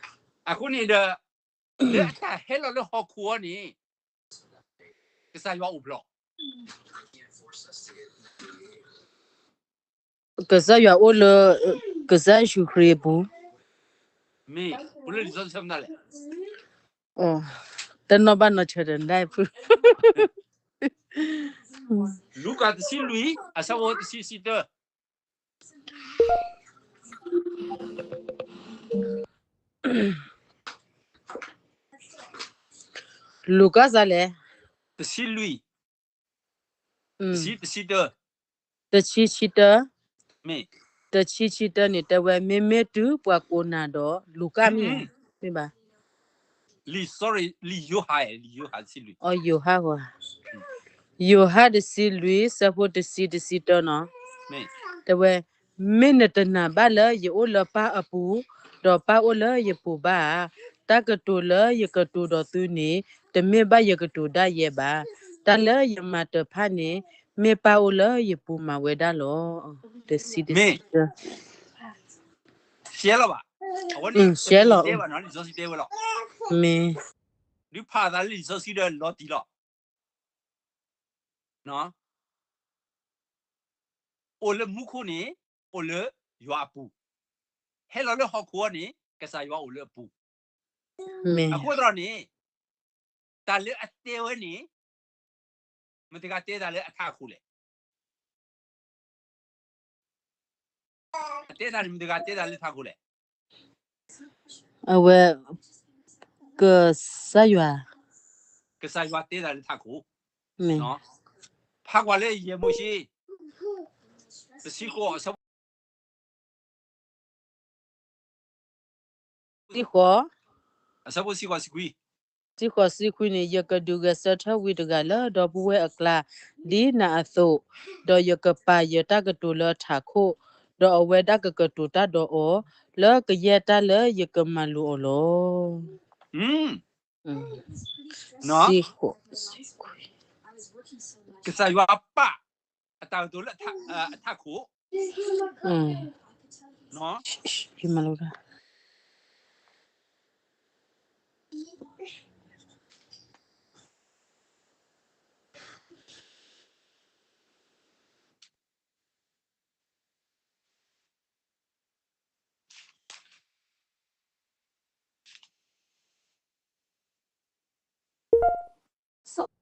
အဃိန့ၣ်ဒီး လၢအတၢ်ဟဲလီၤလၢဟီၣ်ခိၣ်အီၤန့ၣ် ကစၢ်ယွၤအိၣ်ဖျဲၣ် ကစၢ်ယွၤအိၣ်လၢ ကစၢ်ယ့ၣ်ၡူးခရံာ်အပူၤ, မ့ၢ်အိၣ်လၢလံာ်စီဆှံမတၤလဲၣ်, တနီၣ်ဘၣ်နီၢ်ဆၢဒီးနဒၣ်ဖု, လူၤကၣ်တဆံလွံၢ် အဆၢဖိတဆံတၢ လူၤကၣ်စးလဲၣ်, တဆံလွံၢ်, တဆံ, တဆံတၢ, တဆံဆံတၢ, မ့ၢ်, တဆံဆံတၢန့ၣ် တဲဝဲ မ့မ့ၢ်တုၤပှၤကိးနၤဒီး လူၤကၣ်မ့ၢ်, မ့ၢ်ဘၣ်, လံာ် sorry လံာ်ယိၤဟၣ်, လံာ်ယိၤဟၣ်တဆံလွံၢ်, ယိၤဟၣ်တဆံလွံၢ် ဆၢဖိတဆံ တဆံတၢနီၤ, တဲဝဲ မ့ၢ်နတနာ်ဘၣ်လၢယအိၣ်လၢပၢ်အပူၤ, ဒီးပၢ်အိၣ်လၢယပူၤဘၣ်ဧါ, တၢ်ကတိၤလၢယကတိၤဒီးသုန့ၣ် တမ့ၢ်ဘၣ်ယကတိၤဒၣ်ယဲဘၣ်, တၢ်လၢယမၤတဖၣ်န့ၣ် မ့ၢ်ပၢ်အိၣ်လၢယပူၤမၤဝဲဒၣ်လီၤ. တဆံတဆံ, ရှဲလီၤဘၣ်, အဝဲန့ၣ် ရှဲလီၤ, မ့ၢ်, ဒုးဖးသးလၢလံာ်စီဆှံဒီးလီၤတံၢ်လီၤ အိၣ်လၢမူခိၣ်န့ၣ် အိၣ်လၢယွၤအပူၤ, ဟဲလီၤလၢဟီၣ်ခိၣ်အီၤန့ၣ် ကစၢ်ယွၤအိၣ်လၢအပူၤ. အဃိသတးန့ၣ် တၢ်လၢအတဲဝဲန့ၣ် မတၤတဂၤတဲတၢ်လၢအထးခိၣ်လဲၣ်. အတဲတၢ်န့ၣ် မတၤတဂၤတဲတၢ်လၢထးခိၣ်လဲၣ်. အဝဲ ကစၢ်ယွၤ, ကစၢ်ယွၤတဲတၢ်လၢထးခိၣ်. ဖးကွၢ်လၢယဲၢ်မိၤၡ့ တဆံဃိး အဆၢဖိ ဆံဃိး, အဆၢဖိဆံဃိးဆံခွံ, ဆံဃိးဆံခွံန့ၣ်, ယကဒုးဂဲၤဆၢထၢၣ်ဝံတဂၤလၢဒီပုၢ်ဝဲၢ်အကျါ ဒ်နၤအသိး, ဒီးယကပာ်ယတၢ်ကတိၤလၢအထးခိၣ်, ဒီးအဝဲဒၣ်ကကတိၤတၢ်ဒီးအီၤ လၢကယဲၢ်တၢ်လၢယကမၤလိာ်အီၤလီၤ. ဆံဃိးဆံခွံ, ကစၢ်ယွၤပာ်အတၢ်ကတိၤလၢအထးခိၣ်.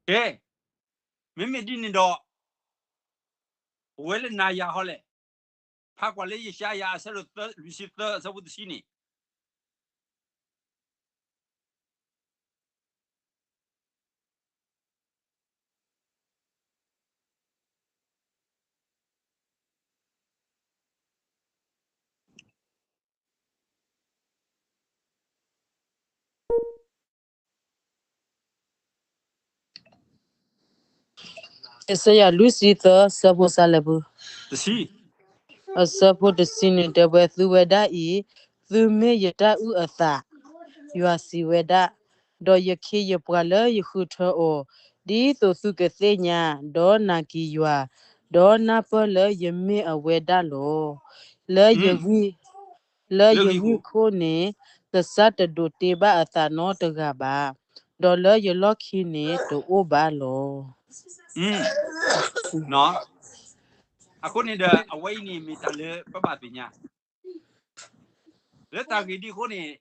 ကဲ, မ့မ့ၢ်ဒ်န့ၣ်ဒီး ပဝဲလၢနၤယၤဟီလဲၣ်, ဖးကွၢ်လၢယၡါယၤအဆၢဒိၣ်သၢ လွံၢ်ဆံသၢ အဆၢဖိတဆံန့ၣ်. အ့စယၤလွံၢ်ဆံသၢ ဆၢဖိစၢ်လဲၣ်ပူၤ, အဆၢဖိတဆံန့ၣ်တဲဝဲ, သုဝဲဒၣ်အံၤ, သုမ့ၢ်ယတၢ်အုၣ်အသး, ယွၤစံးဝဲဒၣ်, ဒီးယခ့ယပှၤလၢယဃုထၢအီၤ, ဒ်သိးသုကသ့ၣ်ညါ, ဒီးနာ်က့ၤယွၤ, ဒီးနၢ်ပၢၢ်လၢယမ့ၢ်အဝဲဒၣ်လီၤ. လၢယဂံၢ် လၢယဂံၢ်ခိၣ်န့ၣ်, ကစၢ်တဒိးတ့ဘၣ်အသးနီတဂၤဘၣ်, ဒီးလၢယလီၢ်ခံန့ၣ်တအိၣ်ဘၣ်လီၤ. အဃိန့ၣ်ဒီး အဝဲအံၤန့ၣ်မ့ၢ်တၢ်လၢပဘၣ်သ့ၣ်ညါ, လၢတၢ်ဂ့ၢ်ဒ်အဃိန့ၣ်,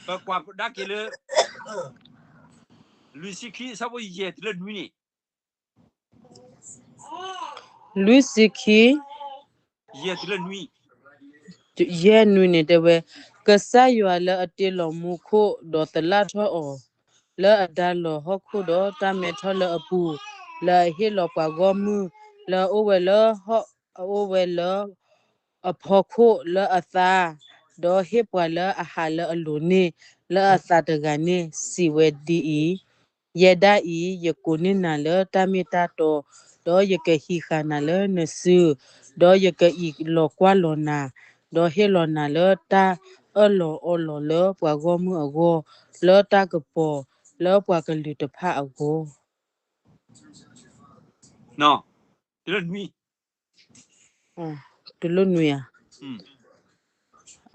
ပကွၢ်ကဒါက့ၤလၢ လွံၢ်ဆံခံ အဆၢဖိယဲၢ်တုၤလၢနွံန့ၣ်, လွံၢ်ဆံခံ ယဲၢ်တုၤလၢနွံ, ယဲၢ်နွံန့ၣ်တဲဝဲ, ကစၢ်ယွၤလၢအတ့လီၤမူခိၣ် ဒီးသလၣ်ထီၣ်အီၤ, လၢအဒါလီၤဟီၣ်ခိၣ်ဒီးတၢ်မဲထီၣ်လၢအပူၤ, လၢအဟ့ၣ်လီၤပှၤဂီၢ်မုၢ် လၢအအိၣ်ဝဲလၢဟီၣ်, အအိၣ်ဝဲလၢအဖီခိၣ်လၢအသါ, ဒီးဟ့ၣ်ပှၤလၢအဟးလၢအလိၤန့ၣ် လၢအသးတဂၤန့ၣ် စံးဝဲဒ်အံၤ, ယဲဒၣ်အံၤ ယကိးန့ၢ်နၤလၢတၢ်မ့ၢ်တၢ်တီ, ဒီးယကဟံးဃာ်နၤလၢနစု, ဒီးယကအံးလီၤကွၢ်လီၤနၤ, ဒီးဟ့ၣ်လီၤနၤလၢတၢ်အၢၣ်လီၤအီလီၤလၢပှၤဂီၢ်မုၢ်အဂီၢ်, လၢတၢ်ကပီၤလၢပှၤကလုာ်တဖၣ်အဂီၢ်. တုၤလၢနွံဧါ,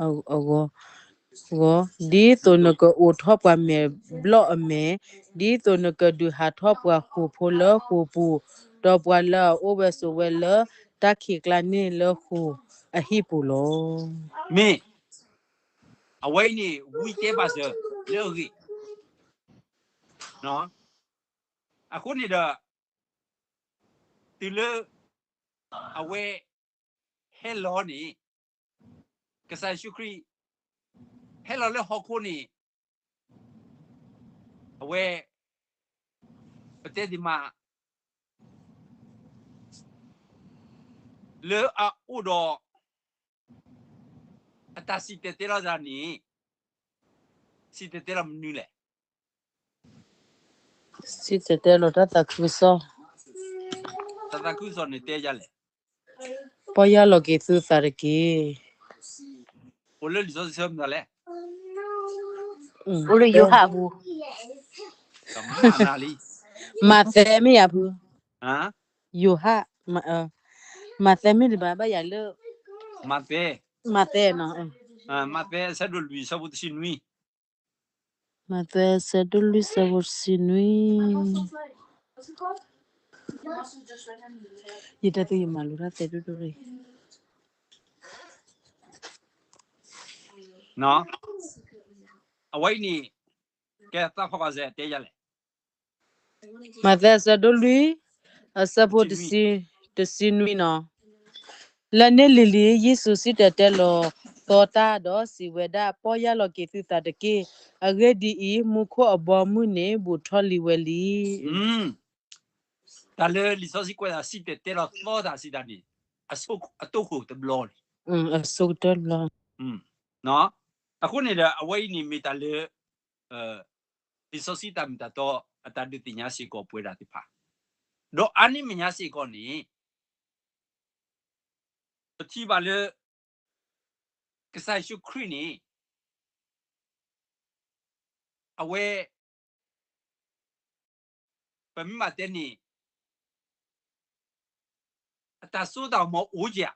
အဂီၢ်, ဂီၢ်, ဒ်သိးနကအိးထီၣ်ပှၤမဲာ်ဘျီၣ်အမဲာ်, ဒ်သိးနကဒုးဟးထီၣ်ပှၤဃိာ်ဖိလၢဃိာ်ပူၤ, ဒီးပှၤလၢအအိၣ်ဝဲဆိးဝဲလၢတၢ်ခံးကျါန့ၣ်လၢဃိာ်အဟံၣ်ပူၤလီၤ. မ့ၢ်, အဝဲအံၤန့ၣ် ဝံတဲဘၣ်စၢၤလၢအဂ့ၢ် အဃိန့ၣ်ဒီး တုၤလၢအဝဲဟဲလီၤန့ၣ်, ကစၢ်ယ့ၣ်ၡူးခရံာ် ဟဲလီၤလၢဟီၣ်ခိၣ်န့ၣ်, အဝဲ ပတဲဒ်မး လၢအအိၣ်ဒီး အတၢ်စံၣ်တဲၤတဲလီၤတၢ်န့ၣ်, စံၣ်တဲၤတဲလီၤမနုၤလဲၣ်. စံၣ်တဲၤတဲလီၤတၢ်သးခုကစီၣ်, တၢ်သးခုကစီၣ်န့ၣ်တဲယၤလဲၣ်. ပီၢ်ယၢ်လီၤက့ၤသုသးတက့ၢ်. အိၣ်လၢလံာ်စီဆှံမနုၤလဲၣ်. အိၣ်လၢယိၤဟၣ်အပူၤ, မၤသဲမ့ၢ်ယၤဖု, ယိၤဟၣ်, မၤသဲမ့ၢ်တဘၣ်ဘၣ်ယၤလၢ မၤသဲ, မၤသဲနီၤ, မၤသဲအဆၢဒိၣ်လွံၢ်အဆၢဖိတဆံနွံ, မၤသဲအဆၢဒိၣ်လွံၢ်အဆၢဖိတဆံနွံ, ယတၢ်သုယမၤလိတၢ်သဲဒိၣ်ဒိၣ်ရ့ၣ်. အဝဲအံၤန့ၣ် ကဲသးဖီကီးစဲးတဲယၤလဲၣ်. မးသဲအဆၢဒိၣ်လွံၢ် အဆၢဖိတဆံ တဆံနွံနီၤ. လၢန့ၣ်လံၤလံၤ ယ့ၣ်ၡူးစံၣ်တဲၤတဲလီၤသီတၢ်ဒီးစံးဝဲဒၣ်, ပီၢ်ယၢ်လီၤက့ၤသုသးတက့ၢ်. အဂ့ၢ်ဒ်အံၤ, မူခိၣ်အဘီအမုၢ်န့ၣ် ဘူးထီၣ်လံဝဲလံ. တၢ်လၢလံာ်စီဆှံကွဲးဒၣ်စံၣ်တဲၤတဲလီၤသီတၢ်စံးတၢ်န့ၣ် အဆိကတၢၢ်တဘျီန့ၣ်, အဆိကတၢၢ်တဘျီ. အဃိန့ၣ်ဒီး အဝဲအံၤန့ၣ်မ့ၢ်တၢ်လၢ လံာ်စီဆှံတၢ်မ့ၢ်တၢ်တီ အတၢ်ဒုးသ့ၣ်ညါစ့ၢ်ကီးပဝဲဒၣ်သ့ၣ်တဖၣ်, ဒီးအါန့ၢ်မဲာ်ညါစ့ၢ်ကီးန့ၣ် ပထံၣ်ဘၣ်လၢ ကစၢ်ယ့ၣ်ၡူးခရံာ်န့ၣ် အဝဲ ပမ့ၢ်ဘၣ်တဲန့ၣ် အတၢ်စိတၢ်ကမီၤအိၣ်ဧါ.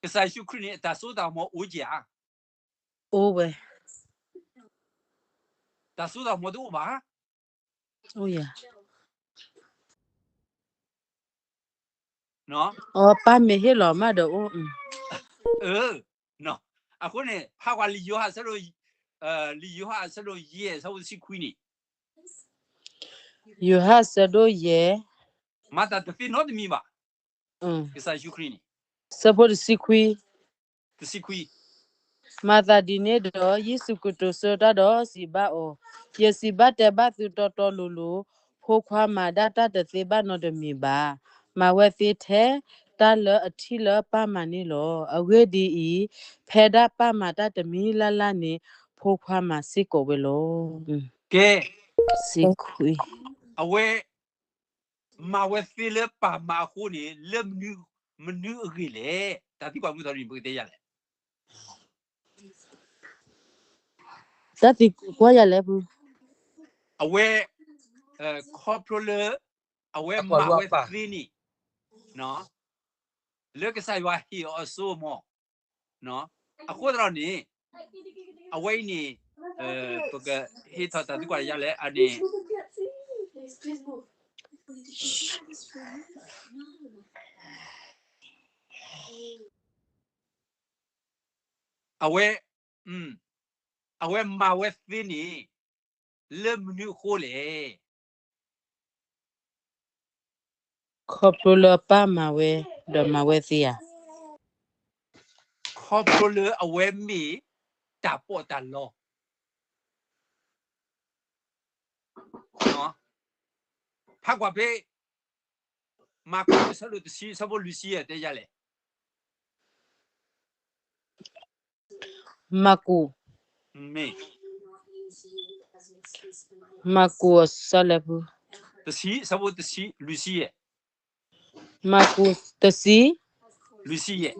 ကစၢ်ယ့ၣ်ၡူးခရံာ်န့ၣ် အတၢ်စိတၢ်ကမီၤအိၣ်ဧါ. အိၣ်ဝဲ. တၢ်စိတၢ်ကမီၤတအိၣ်ဘၣ်. အိၣ်ယၤ. အပၢ်မ့ၢ်ဟ့ၣ်လီၤမးဒီးအိၣ်. အဃိန့ၣ် ဖးကွၢ်လံာ်ယိၤဟၣ်အဆၢဒိၣ် လံာ်ယိၤဟၣ်အဆၢဒိၣ်ယဲၢ် အဆၢဖိတဆံခွံန့ၣ်, ယိၤဟၣ်အဆၢဒိၣ်ယဲၢ်, မၤသးတသ့နီတမံၤဘၣ်. ကစၢ်ယ့ၣ်ၡူးခရံာ်န့ၣ်, ဆၢဖိတဆံခွံ, တဆံခွံ, မၤသးဒ်န့ၣ်ဒီး ယ့ၣ်ၡူးကတိၤဆၢတၢ်ဒီးစံးဘၣ်အီၤ, ယစံးဘၣ်တဲဘၣ်သုတီတီလိၤလိၤ, ဖိခွါမၤဒၣ်တၢ်တသ့ဘၣ်နီတမံၤဘၣ်. မၤဝဲသ့ထဲတၢ်လၢအထံၣ်လၢပၢ်မၤန့ၣ်လီၤ. အဂ့ၢ်ဒ်အံၤ, ဖဲဒၣ်ပၢ်မၤတၢ်တမံၤလၢ်လၢ်န့ၣ် ဖိခွါမၤစ့ၢ်ကီးဝဲလီၤ. ကဲ, တဆံခွံ, အဝဲ မၤဝဲသ့လၢပၢ်မၤအဃိန့ၣ် လၢမနုၤအဂ့ၢ်လဲၣ်. တၢ်သံကွၢ်မုၢ်ထီၣ်န့ၣ် ပကတဲယၤလဲၣ်. တၢ်သံကွၢ်ယၤလဲၣ်ပူၤ, အဝဲ ခီဖျိလၢ အဝဲမၤဝဲသ့န့ၣ် လၢကစၢ်ယွၤဟ့ၣ်အီၤအစိအမီၤ, အဃိသတးန့ၣ် အဝဲအံၤန့ၣ် ပကဟ့ၣ်ထီၣ်တၢ်သံကွၢ်ယၤလဲၣ်န့ၣ် အဝဲ အဝဲမၤဝဲသ့န့ၣ် လၢမနုၤအဃိလဲၣ်. ခီဖျိလၢပၢ်မၤဝဲ ဒီးမၤဝဲသ့ဧါ. ခီဖျိလၢအဝဲမ့ၢ်တၢ်ပီးတၢ်လီ, ဖးကွၢ်ဖဲ မၢ်ကူးအဆၢဒိၣ်တဆံ အဆၢဖိလွံၢ်ဆံယဲၢ် တဲယၤလဲၣ်. မၢ်ကူး, မၢ်ကူးအဆၢလဲၣ်ပူၤ, တဆံ အဆၢဖိတဆံ လွံၢ်ဆံယဲၢ်, မၢ်ကူးတဆံ လွံၢ်ဆံယဲၢ်,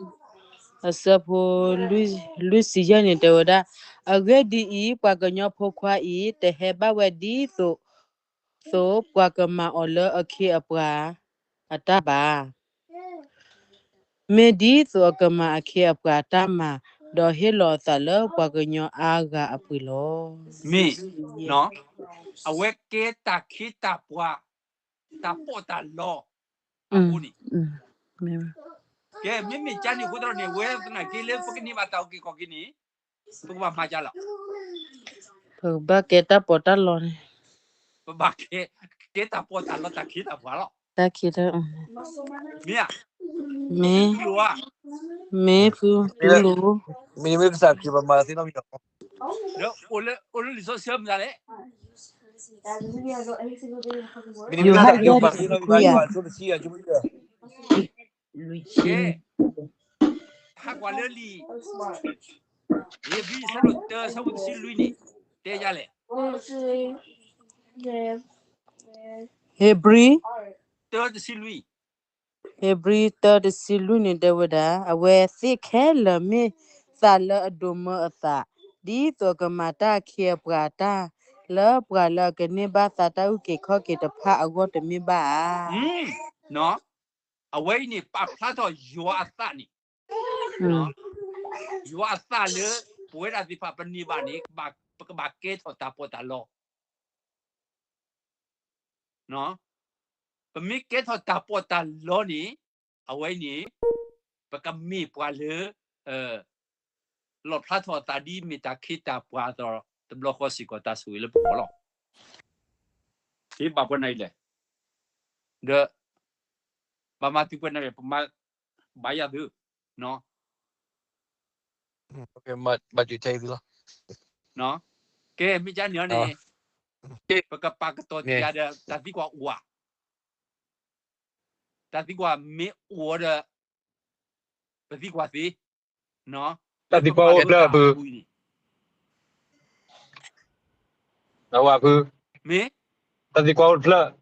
အဆၢဖိ လွံၢ်ဆံယဲၢ်န့ၣ်တဲဝဲဒၣ်, အဂ့ၢ်ဒ်အံၤ, ပှၤကညီဖိခွါအံၤ တဟဲဘၣ်ဝဲဒ်သိး သိးပှၤကမၤအီၤလၢအခ့အပှၤအတၢ်ဘၣ်. မ့ၢ်ဒ်သိးအကမၤအခ့အပှၤအတၢ်မၤ, ဒီးဟ့ၣ်လီၤအသးလၢပှၤကညီအါဂၤအပှ့ၤလီၤ. မ့ၢ်, အဝဲကဲတၢ်ခ့တၢ်ပှၤ, တၢ်ပီးတၢ်လီအဃိန့ၣ်, ကဲ မ့မ့ၢ်ကန့ၣ်အဃိသတးန့ၣ် ဝဲသနာ်က့လၢပကန့ၢ်ဘၣ်တၢ်အုၣ်က့ၤခီၣ်က့ၤန့ၣ် ပကဘၣ်မၤကလီၤ. ပကဘၣ်ကဲတၢ်ပီးတၢ်လီန့ၣ်, ပဘၣ်ကဲ ကဲတၢ်ပီးတၢ်လီတၢ်ခ့တၢ်ပှၤလီၤ. တၢ်ခ့တၢ်, မ့ၢ်ဧါ, မ့ၢ်, မ့ၢ်ဖုတူၢ်လိာ်, မ့ၢ်မ့ၢ်ကစၢ်ခရံာ်ပမၤသ့နီတမံၤလီၤ. ဒီးအိၣ်လၢ အိၣ်လၢလံာ်စီဆှံမနုၤလဲၣ်. ယိၤဟၣ်ယဲၢ်တဆံခွံဧါ. ကဲ, ဖးကွၢ်လၢလံာ်ဧ့ၤဘြံၤ အဆၢဒိၣ်တၢ အဆၢဖိတဆံလွံၢ်န့ၣ် တဲယၤလဲၣ်. ဧ့ၤဘြံၤ တၢ တဆံလွံၢ်, ဧ့ၤဘြံၤ တၢ တဆံလွံၢ်န့ၣ် တဲဝဲဒၣ်, အဝဲသ့ၣ်ခဲလၢာ်မ့ၢ်သးလၢအဒိးမၢအသး, ဒ်သိးကမၤတၢ်အခ့အပှၤအတၢ်, လၢပှၤလၢအကန့ၢ်ဘၣ်သးတၢ်အုၣ်က့ၤခီၣ်က့ၤတဖၣ်အဂီၢ်တမ့ၢ်ဘၣ်ဧါ. အဝဲအံၤန့ၣ် ပာ်ဖျါထီၣ်ယွၤအသးန့ၣ်, ယွၤအသးလၢ ပဝဲဒၣ်သ့ၣ်တဖၣ်ပန့ၢ်ဘၣ်န့ၣ် ပကဘၣ်ကဲထီၣ်တၢ်ပီးတၢ်လီ. ပမ့ၢ်ကဲထီၣ်တၢ်ပီးတၢ်လီန့ၣ် အဝဲအံၤန့ၣ် ပကမ့ၢ်ပှၤလၢ လီၣ်ဖျါထီၣ်အသးဒ်မ့ၢ်တၢ်ခ့တၢ်ပှၤအသိး တဘျီဃီစ့ၢ်ကီးတၢ်ဆိၣ်ဂ့ၤလၢပဂီၢ်လီၤ. က့ၤဘၣ်ပှၤနၣ်ရံၣ်လဲၣ်, ဒီး ဘၣ်မၤသုပှၤနၣ်ရံၣ် ပမၤ ဘၣ်ယၤသု, ဘၣ်ယၤသုလီၤ. ကဲ မ့ၢ်ကန့ၣ်န့ၣ် ပကပာ်ကတီၢ်တယၤဒီး တၢ်သံကွၢ်အိၣ်ဧါ, တၢ်သံကွၢ်မ့ၢ်အိၣ်ဒီး ပသံကွၢ်သ့, တၢ်သံကွၢ်အိၣ်တဖျၢၣ်ဖု, အဝဲဖု, မ့ၢ် တၢ်သံကွၢ်အိၣ်တဖျၢၣ်